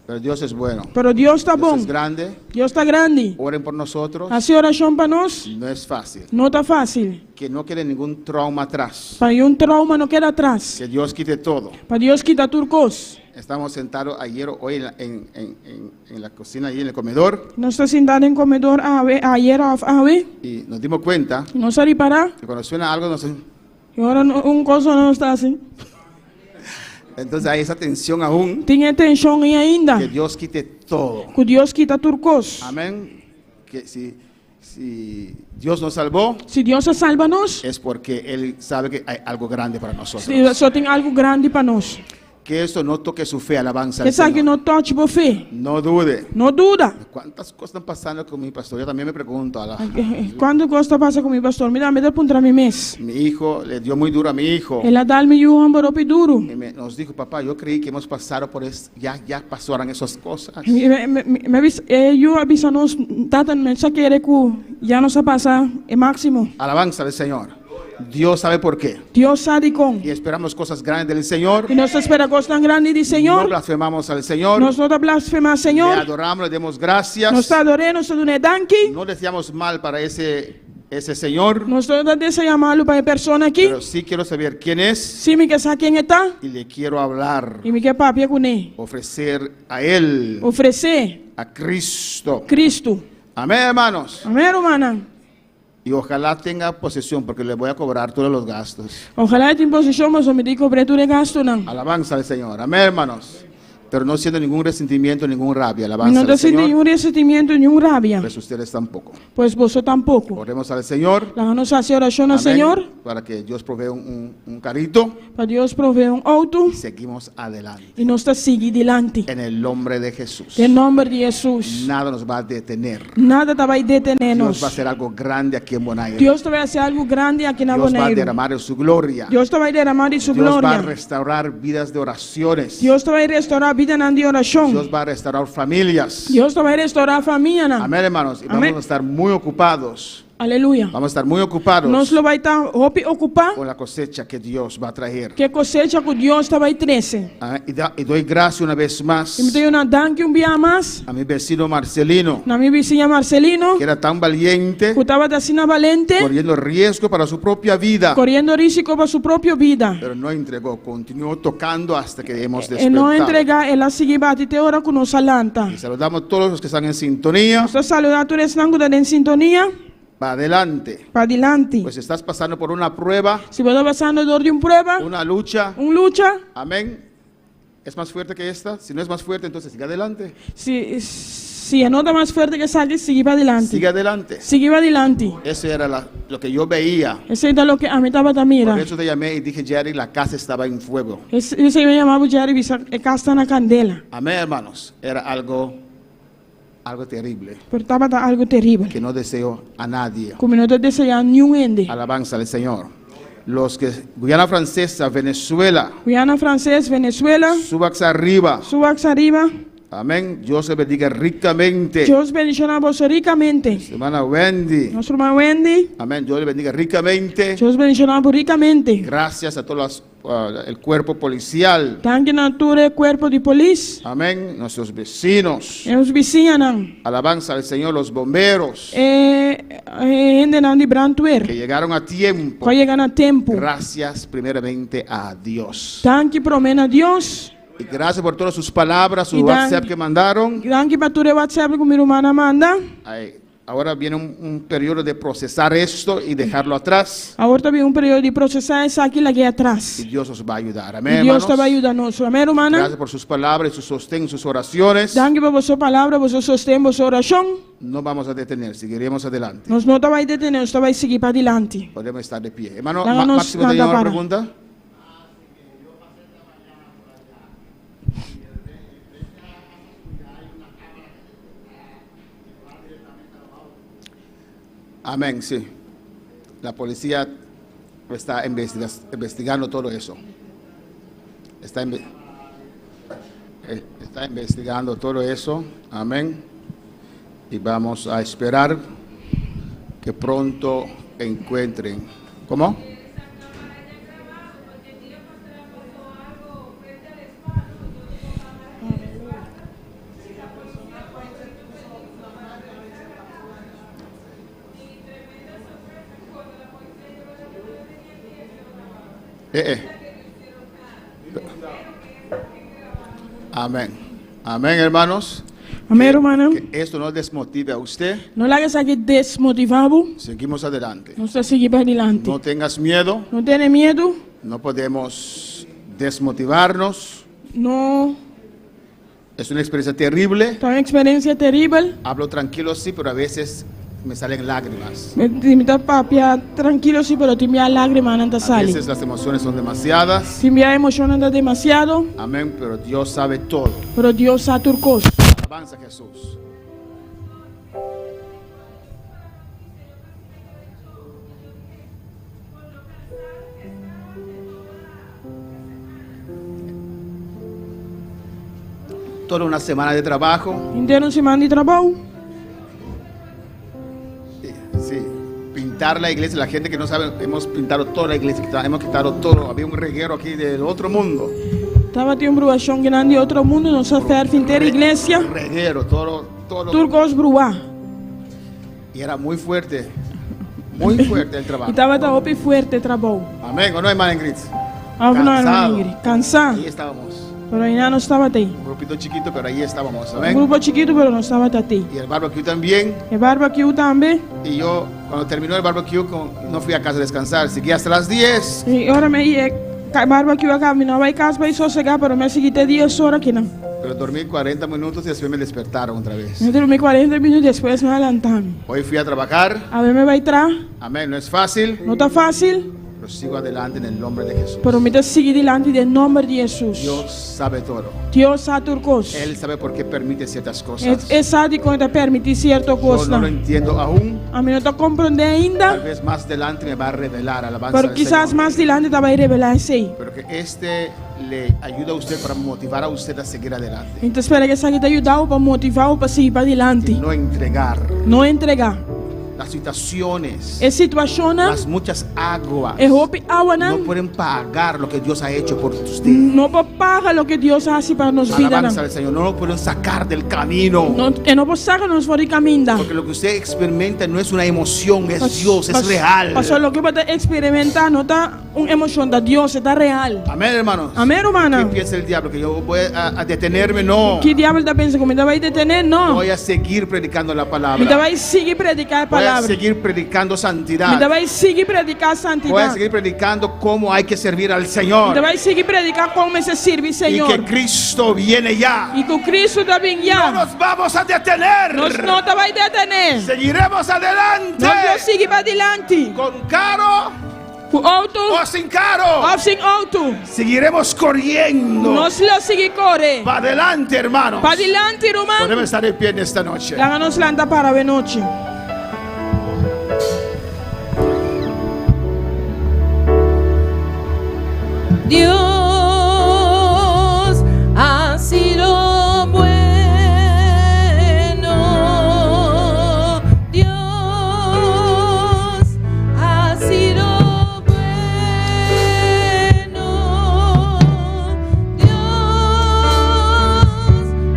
Pero Dios es bueno. Pero Dios ta Dios bon. es grande. Dios ta grandi. Oren por nosotros. Hasi orashon pa nos. No es fácil. No ta fásil. Que no quede ningún trauma atrás. Pa niun trauma no keda atras. Que Dios quite todo. Pa Dios kita tur kos. Estamos sentados ayer o hoy en la, en- en- en- en la cocina, ahí en el comedor, Nos ta sintá den komedor awe, ayera òf awe. y nos dimos cuenta I nos a ripará. que cuando suena algo, nos... I ora un kos nos ta hasi. Entonces hay esa tensión aún. Tin e tenshon ei ainda. Que Dios quite todo. Ku Dios kita tur kos. Amén. Que si, si Dios nos salvó, Si Dios a salba nos, es porque Él sabe que hay algo grande para nosotros. si so tin algu grandi pa nos. Que esto no toque su fe, alabanza Ku al esaki Señor. no touch bo fe. No dude. No duda. ¿Cuántas cosas están pasando con mi pastor? Yo también me pregunto. ala. Kuantu kos ta pasa ku mi pastor? Mi tambe ta puntra mi mes. Mi hijo le dio muy duro a mi hijo. El a dal mi yu hòmber hopi duru. Y me- nos dijo, papá, yo creí que hemos pasado por es, ya, ya pasaron esas cosas. Mi, mi, mi, mi a bisa, e yu a bisa nos, Tata, mi sa kere ku ya nos a pasa e máksimo. Alabanza al Señor. Dios sabe por qué. Dios sa dikon. Y esperamos cosas grandes del Señor. I nos ta spera kosnan grandi di No Señor. blasfemamos al Señor. Nos no ta blasfemá Le Señor. adoramos, le demos gracias. Nos ta ador'é, nos ta dun'é danki. No deseamos mal para ese, ese Señor. Nos no ta deseá malu pa e persona aki. Pero sí quiero saber quién es Sí mi ke sa ken e ta y le quiero hablar. i mi ke papia kuné. Ofrecer a Él, Ofresé a Cristo. Cristo. Amén, hermanos. Amén, rumannan. Y ojalá tenga posesión porque le voy a cobrar todos los gastos. Ojalá e tin poseshon, pasobra mi tin kobr'é tur e gastunan. Alabanza al Señor. Amén, hermanos. Pero no siendo ningún resentimiento, ningún rabia. Mi Alabanza no ta al sinti Señor. ningun resentimiento, ningun rabia. Pues ustedes tampoco. Pues boso tampoko. Oremos al Señor. Laga nos hasi orashon na Amén, Señor Para que Dios provea un, un- un carrito. pa Dios proveé un outo Y seguimos adelante. i nos ta sigui dilanti. En el nombre de Jesús. Den nòmber di Hesus. Nada nos va a detener. Nada ta bai detené Dios nos. va a hacer algo grande aquí en Bonaire. Dios ta bai hasi algu grandi aki na Dios va a Boneiru. derramar de su gloria. Dios ta bai deramá di su Dios va a gloria. restaurar vidas de oraciones. Dios ta bai restorá bidanan di orashon. Dios va a restaurar familias. Dios ta bai restorá famianan. Amén, hermanos. Y vamos Amén. a estar muy ocupados. Aleluya. Vamos a estar muy ocupados Nos lo bai ta hopi okupá con la cosecha que Dios va a traer. ku e kosecha ku Dios ta bai trese. Ah, y, da- y doy gracias una vez más I mi ta yuna danki un bia mas a mi vecino Marcelino, na mi bisiña Marcelino, que era tan valiente, ku tabata asina balente, corriendo riesgo para su propia vida, koriendo rísiko pa su propio bida. pero no entregó, continuó tocando hasta que hemos E no despertado. entregá, el a sigui bati te ora ku nos a lanta. Y saludamos a todos los que están en sintonía. Nos ta saludá tur esnan ku ta den sintonia. Va adelante. Padilanti. Pues estás pasando por una prueba, Si bo ta pasando dor di un prueba, una lucha. un lucha, Amén. ¿Es más fuerte que esta? Si no es más fuerte, entonces sigue adelante. si, si e no ta mas fuerte ku esaki, sigui padilanti. Sigue adelante. Sigui padilanti. Eso era la- lo que yo veía. Esei ta loke ami tabata mira. Por eso te llamé y dije, Jerry, la casa estaba en fuego. Esei mi a yama bo Jerry bisa e kas ta na kandela. Amén, hermanos. Era algo, algo terrible Pero tabata algu teribel. que no deseo a nadie. Ku mi no ta deseá niun hende. Alabanza al Señor. Los que Guyana Francesa, Venezuela, Guyana Frances, Venezuela, subas arriba. Subax ariba. Amén. Dios le bendiga ricamente. Dios bendishoná boso rikamente. Hermana Wendy. Nos ruman Wendy. Amén. Dios le bendiga ricamente. Dios bendishoná bo rikamente. Gracias a todo el cuerpo policial. Danki na tur e kuerpo di polis. Amén. Nuestros vecinos. E nos bisiñanan. Alabanza al Señor, los bomberos E e hendenan di brandweer. que llegaron a tiempo. Ku a yega na tempu. Gracias primeramente a Dios. Danki promé na Dios. Y gracias por todas sus palabras, su Y dan- WhatsApp que mandaron. Danki pa tur e WhatsApp ku mi rumannan a manda. Ay, ahora viene un, un periodo de procesar esto y dejarlo atrás. Awor ta bin un periodo di prosesá esaki lag'é atras. Y Dios os va a ayudar. Amén. I Dios ta hermanos. bai yuda nos. Amén, rumannan. Gracias por sus palabras, su sostén, sus oraciones. Danki pa boso palabra, boso sosten, boso orashon. No vamos a detener, seguiremos adelante. Nos no ta bai detené, nos ta bai sigui padilanti. Podemos estar de pie. Hermano, Laga Ma- nos Máximo, ¿tenía lanta una para. pregunta? Amén, sí. La policía está investigando todo eso. Está, eh, está investigando todo eso. Amén. Y vamos a esperar que pronto encuentren. ¿Cómo? Eh, eh. Amén. Amén, hermanos. Amén, rumannan. Que esto no desmotive a usted. No laga esaki desmotivá bo. Seguimos adelante. Nos ta sigui padilanti. No tengas miedo. No tene miedu. No podemos desmotivarnos. No. Es una experiencia terrible. Ta un eksperensia teribel. Hablo tranquilo, sí, pero a veces me salen lágrimas. Mi ta papia trankilo si, pero tin bia lágrimanan ta A sali. veces las emociones son demasiadas. Tin bia emoshonnan ta demasiado. Amén, pero Dios sabe todo. Pero Dios sa tur kos. Alabanza a Jesús. Toda una semana de trabajo. Henter un siman di trabou. Sí, pintar la iglesia, la gente que no sabe, hemos pintado toda la iglesia, hemos quitado todo, había un reguero aquí del otro mundo. Tabatin un bruashon gran di otro mundu, nos a fèrf henter iglesia. Reguero, todo, todo. Tur kos bruá. Y era muy fuerte, muy fuerte el trabajo. Y tabata hopi fuerte e trabou. Amén, ¿o no, hermana Ingrid? Of no, hermana Cansado. Ingrid? Cansá. Ahí estábamos. Pero einan nos tabata ei. Un grupito chiquito, pero ahí estábamos. Un Amén. grupo chikitu, pero nos tabata tei. Y el barbecue también. E barbecue tambe. Y yo, cuando terminó el barbecue, no fui a casa a descansar. Seguí hasta las 10. Y ora mi e barbecue a kaba, mi no a bai kas bai sosegá, pero mi a sigui te dies ora akinan. Pero dormí 40 minutos y después me despertaron otra vez. Mi a drumi cuarenta minuut, despues mi a lanta mi. Hoy fui a trabajar. Awe mi bai traha. Amén, no es fácil. No ta fácil. Pero sigo adelante en el nombre de Jesús. Pero mi ta sigui dilanti den nomber di Hesus. Dios sabe todo. Dios sa tur kos. Él sabe por qué permite ciertas cosas. E sa dikon e ta permití sierto Yo no kosnan. lo entiendo aún. Ami no ta komprondé ainda. Tal vez más adelante me va a revelar. Alabanza Pero al kisas Señor. mas dilanti ta bai revelá esei. Pero que este le ayuda a usted para motivar a usted a seguir adelante. Mi ta spera ku esaki ta yuda bo pa motivá bo pa sigui padilanti. No entregar. No entregá. Las situaciones. E situashonnan. Las muchas aguas. E hopi awanan. No pueden pagar lo que Dios ha hecho por usted. No por paga loke Dios a hasi pa nos bidanan. Alabanza al Señor. No lo pueden sacar del camino. No, e no por saka nos for di kaminda. Porque lo que usted experimenta no es una emoción, es Dios, es real. Pasobra loke bo ta experimentá no ta Un emocion ta Dios, e ta real. Amén, hermanos. Amén, rumannan. ¿Qué piensa el diablo? Que yo voy a detenerme? No. Ki diabel ta pensa ku mi ta bai detené? No. Voy a seguir predicando la palabra. Mi ta bai sigui prediká e Voy a palabra. seguir predicando santidad. Mi ta bai sigui prediká santidat. Voy a seguir predicando cómo hay que servir al Señor. Mi ta bai sigui prediká kon mester sirbi Y Señor. que Cristo viene ya. I ku Cristo ta bin ya. No nos vamos a detener. Nos no ta bai detené. Seguiremos adelante. Nos lo sigui padilanti. Con caro. Ku outo. O sin caro. Of sin outo. Seguiremos corriendo. Nos lo sigui kore. Pa adelante, hermanos. Padilanti, ruman. Podemos estar en pie en esta noche. Laga nos lanta para awe nochi. Dios ha sido bueno. Dios ha sido bueno. Dios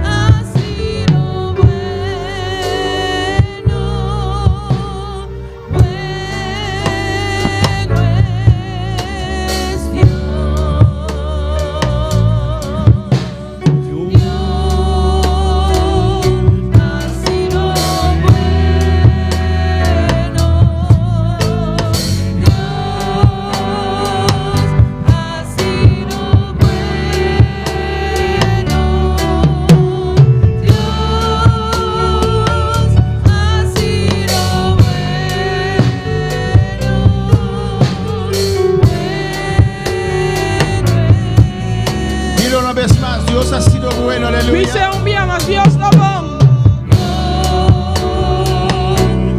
ha sido bueno. Bueno es Dios. Dios ha sido bueno. Dios ha sido bueno. Dios ha sido Dilo una vez más, Dios ha sido bueno, aleluya. Bisa un bia mas Dios ta bon.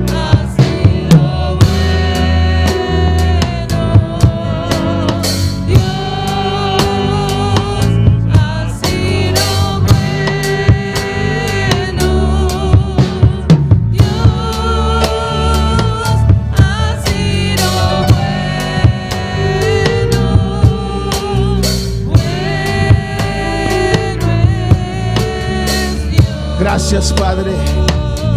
Ha sido bueno. Dios ha sido bueno. Bueno es Dios. Gracias, Padre.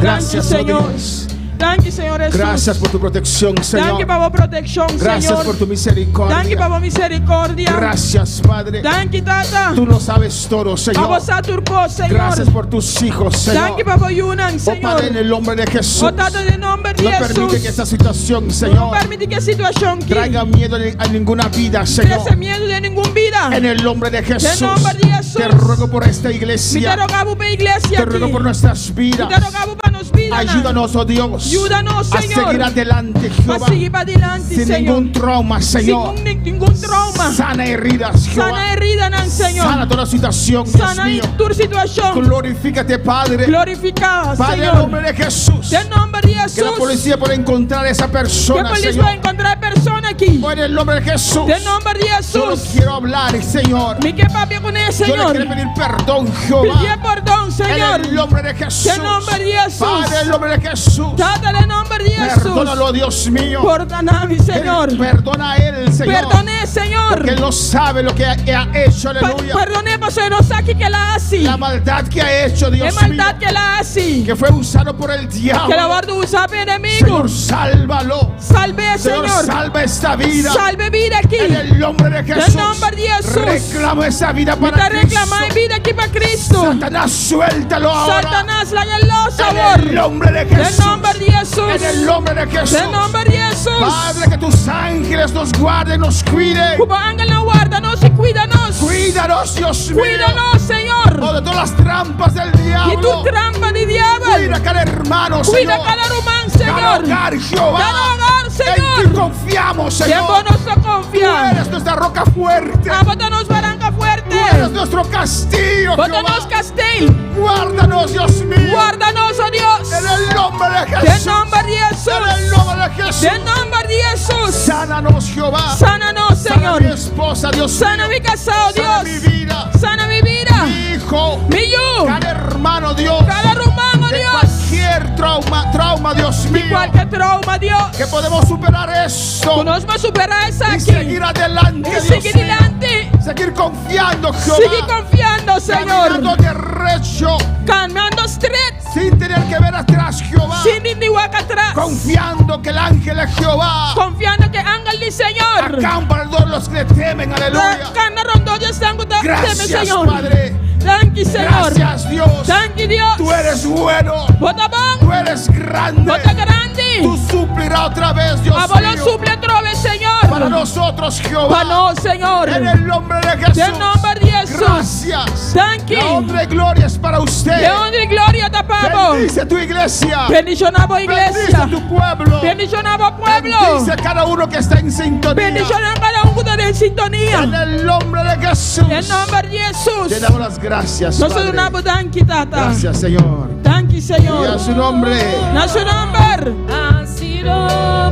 Gracias, Danki, oh Señor. Dios. Danki, Señor Hesus. Gracias por tu protección, Señor. Danki pa bo protekshon, Gracias Señor. por tu misericordia. Danki pa bo misericordia. Gracias, Padre. Danki, Tata. Tú lo sabes todo, Señor. Abo sa tur kos, Señor. Gracias por tus hijos, Señor. Danki pa bo yunan, Oh Señor. Padre, en el nombre de Jesús. Oh Tata, den nomber di No Hesus. permite que esta situación, Señor, No permití ku e situashon aki traiga miedo a ninguna vida, Señor. Trese miedu den ningun bida. En el nombre de Jesús. Den nomber di Hesus. Te ruego por esta Mi iglesia. ta roga bo pa e iglesia Te ruego aki. por nuestras Mi vidas. ta roga bo pa nos nos bidanan. Ayúdanos, oh Dios. Yuda nos, A Señor. seguir adelante, Pa Jehová. sigui padilanti, Sin Señor. ningún trauma, Señor. Sin ningun trauma. Sana heridas, Jehová. Sana heridanan, Señor. Sana toda situación, Dios Sana mío. tur situashon. Glorifícate, Padre. Glorifiká, Padre, en el Señor. nombre de Jesús. Den nòmber di Que la Hesus. policía pueda encontrar a esa Ku persona, polis Señor. por enkontrá e persona aki. Oh, en el nombre de Jesús. Den nòmber di Yo no Hesus. quiero hablar, Señor. Mi ke papia kuné, Yo le Señor. quiero pedir perdón, Jehová. Pidi pordon, Señor. En el nombre de Jesús. Den nòmber di Hesus. Padre, en el nombre de Jesús. Tata, den nòmber di Hesus. Perdónalo, Dios mío. Pordoná mi, Señor. Perdona a él, Señor. Perdon'é, Señor. Porque él no sabe lo que ha hecho, aleluya. Perdon'é, pasobra e no sa kiko el a hasi. La maldad que ha hecho, Dios E maldat mío. ku el a hasi. Que fue usado por el diablo. Ku el a wòrdu usá pa enemigu. Señor, sálvalo. Salb'é, Señor, Señor. salva esta vida. Salba e bida aki. En el nombre de Jesús. Den nòmber di Hesus. Reclamo esa vida Mi para ta reklamá Cristo. e bida aki pa Kristu. Satanás, suéltalo ahora. Satanas, lag'é lòs En awor. el nombre de Den Jesús. nòmber di Hesus. En el nombre de Jesús. Den nòmber di Hesus. Padre, que tus ángeles nos guarden, nos cuiden. Ku bo angelnan warda nos i kuida nos. Cuídanos, Dios mío. Kuida nos, Señor. Oh, de todas las trampas del Di diablo. tur trampa di diabel. Cuida cada hermano, Kuida Señor. kada ruman, Cada Señor. hogar, Jehová. Kada hogar, En Señor. ti confiamos, Den Señor. bo nos ta Tú konfia. eres nuestra roca fuerte. Abo ta nos baranka fuerte. Tú eres nuestro castillo, Bo ta Jehová. nos kastel. Guárdanos, Dios mío. Warda nos, oh Dios. En el nombre de Den Jesús. nòmber di Hesus. En el nombre de Jesús. Den nòmber di Hesus. Sánanos, Jehová. Sana nos, Sana Señor. mi esposa, Dios Sana mío. mi kasá, oh Sana Dios. mi vida. Sana mi bida. Mi hijo. Mi yu. Cada hermano, Dios. Kada ruman, oh De Dios. cualquier trauma, trauma, Dios Di mío. kualke trauma, Dios. Que podemos superar esto. Ku nos por superá Y esaki. seguir adelante, I Dios sigui mío. dilanti. Seguir confiando, Jehová. Sigui konfiando, Señor. Caminando derecho. Kanando stret. Sin tener que ver atrás, Jehová. Sin ni wak atras. Confiando que el ángel de Jehová Konfiando ku e angel di Señor. acampa alrededor de los que le temen, aleluya. Kana rondó di esnan ku ta teme, Gracias, Señor. Padre. Danki, Señor. Gracias, Dios. Danki, Dios. Tú eres bueno. Bo ta bon. Tú eres grande. Bo ta grandi. Tú suplirás otra vez, Dios Abo lo mío. supli atrobe, Señor. Para nosotros, Jehová. Pa nos, Señor. En el nombre de Jesús. Den nòmber di Hesus. Gracias. Danki. La honra y gloria es para usted. E honra i gloria ta pa bo. Bendice tu iglesia. Bendishoná bo Bendice iglesia. tu pueblo. Bendishoná bo pueblo. Bendice a cada uno que está en sintonía. Bendishoná kada un ku ta den sintonia. En el nombre de Jesús. Den nòmber di Hesus. Te damos las gracias. Nos Padre. ta duna bo danki, Tata. Gracias, Señor. Danki, Señor. Y a su nombre. Na su nòmber. Ha sido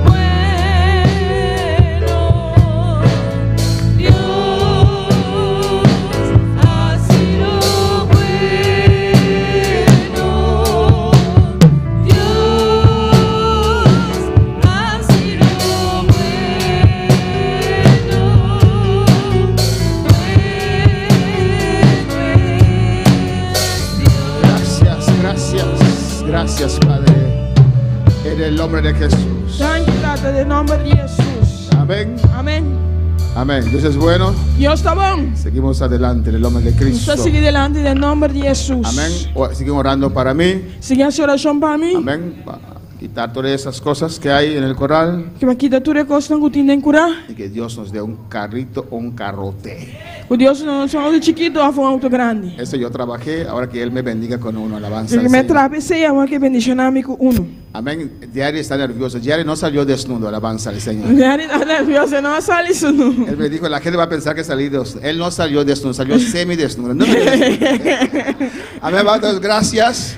bueno. Dios ha sido bueno. Dios ha sido bueno. Gracias, gracias, gracias, Padre. En el nombre de Jesús. Danki, Tata, den nòmber di Hesus. Amén. Amèn. Amén. Dios es bueno. Dios ta bon. Seguimos adelante en el nombre de Cristo. Nos ta sigui dilanti den nòmber di Hesus. Amén. Siguen orando para mí. Sigui hasi orashon pa mi. Amén. Pa quitar todas esas cosas que hay en el corral. Ku pa kita tur e kosnan ku tin den kurá. Y que Dios nos dé un carrito o un carrote. Ku Dios duna nos un outo chikitu òf un outo grandi. Eso yo trabajé, ahora que Él me bendiga con uno, alabanza. Ku al mi Señor. traha p'esei, awor ku e bendishoná mi ku unu. Amén. Diario está nervioso. Diario no salió desnudo, alabanza al Señor. Diario ta nervioso, e no a sali sunú. Él me dijo, la gente va a pensar que salí desnudo. Él no salió desnudo, salió semidesnudo. No, Amén, hermanos, gracias.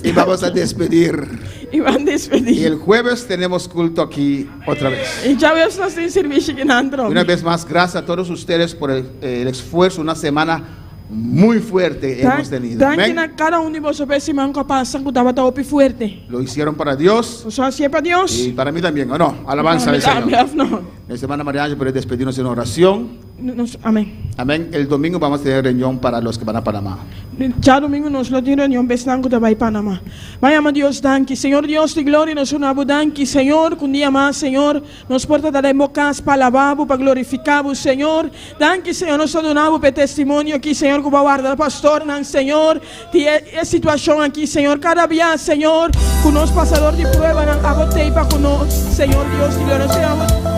Y vamos a despedir. Y van a despedir. Y el jueves tenemos culto aquí otra vez. I djaweps nos tin servisio akinan. Una vez más, gracias a todos ustedes por el esfuerzo. Una semana muy fuerte hemos tenido. Danki Amén. na kada un di boso pa e siman ku a pasa ku tabata hopi fuerte. Lo hicieron para Dios Boso a hasié pa Dios. y para mí también, ¿o no? Alabanza al Tambe, Señor. no. Nuestra hermana María Ángel puede despedirnos en oración. Nos, amèn. Amén. El domingo vamos a tener reunión para los que van a Panamá. Djadumingu nos lo tin reunion pa esnan ku ta bai Panamá. Ban yama Dios danki. Señor Dios di gloria, nos duna bo danki, Señor, ku un dia mas, Señor, nos por ta den bo kas pa alabá bo, pa glorifiká bo, Señor. Danki, Señor, nos ta duna bo pa e testimonio aki, Señor, ku bo a warda pastornan, Señor, di e situashon aki, Señor. Kada bia, Señor, ku nos pasa dor di pruebanan, abo t'ei pa ku nos, Señor Dios di gloria. Nos ta yama bo.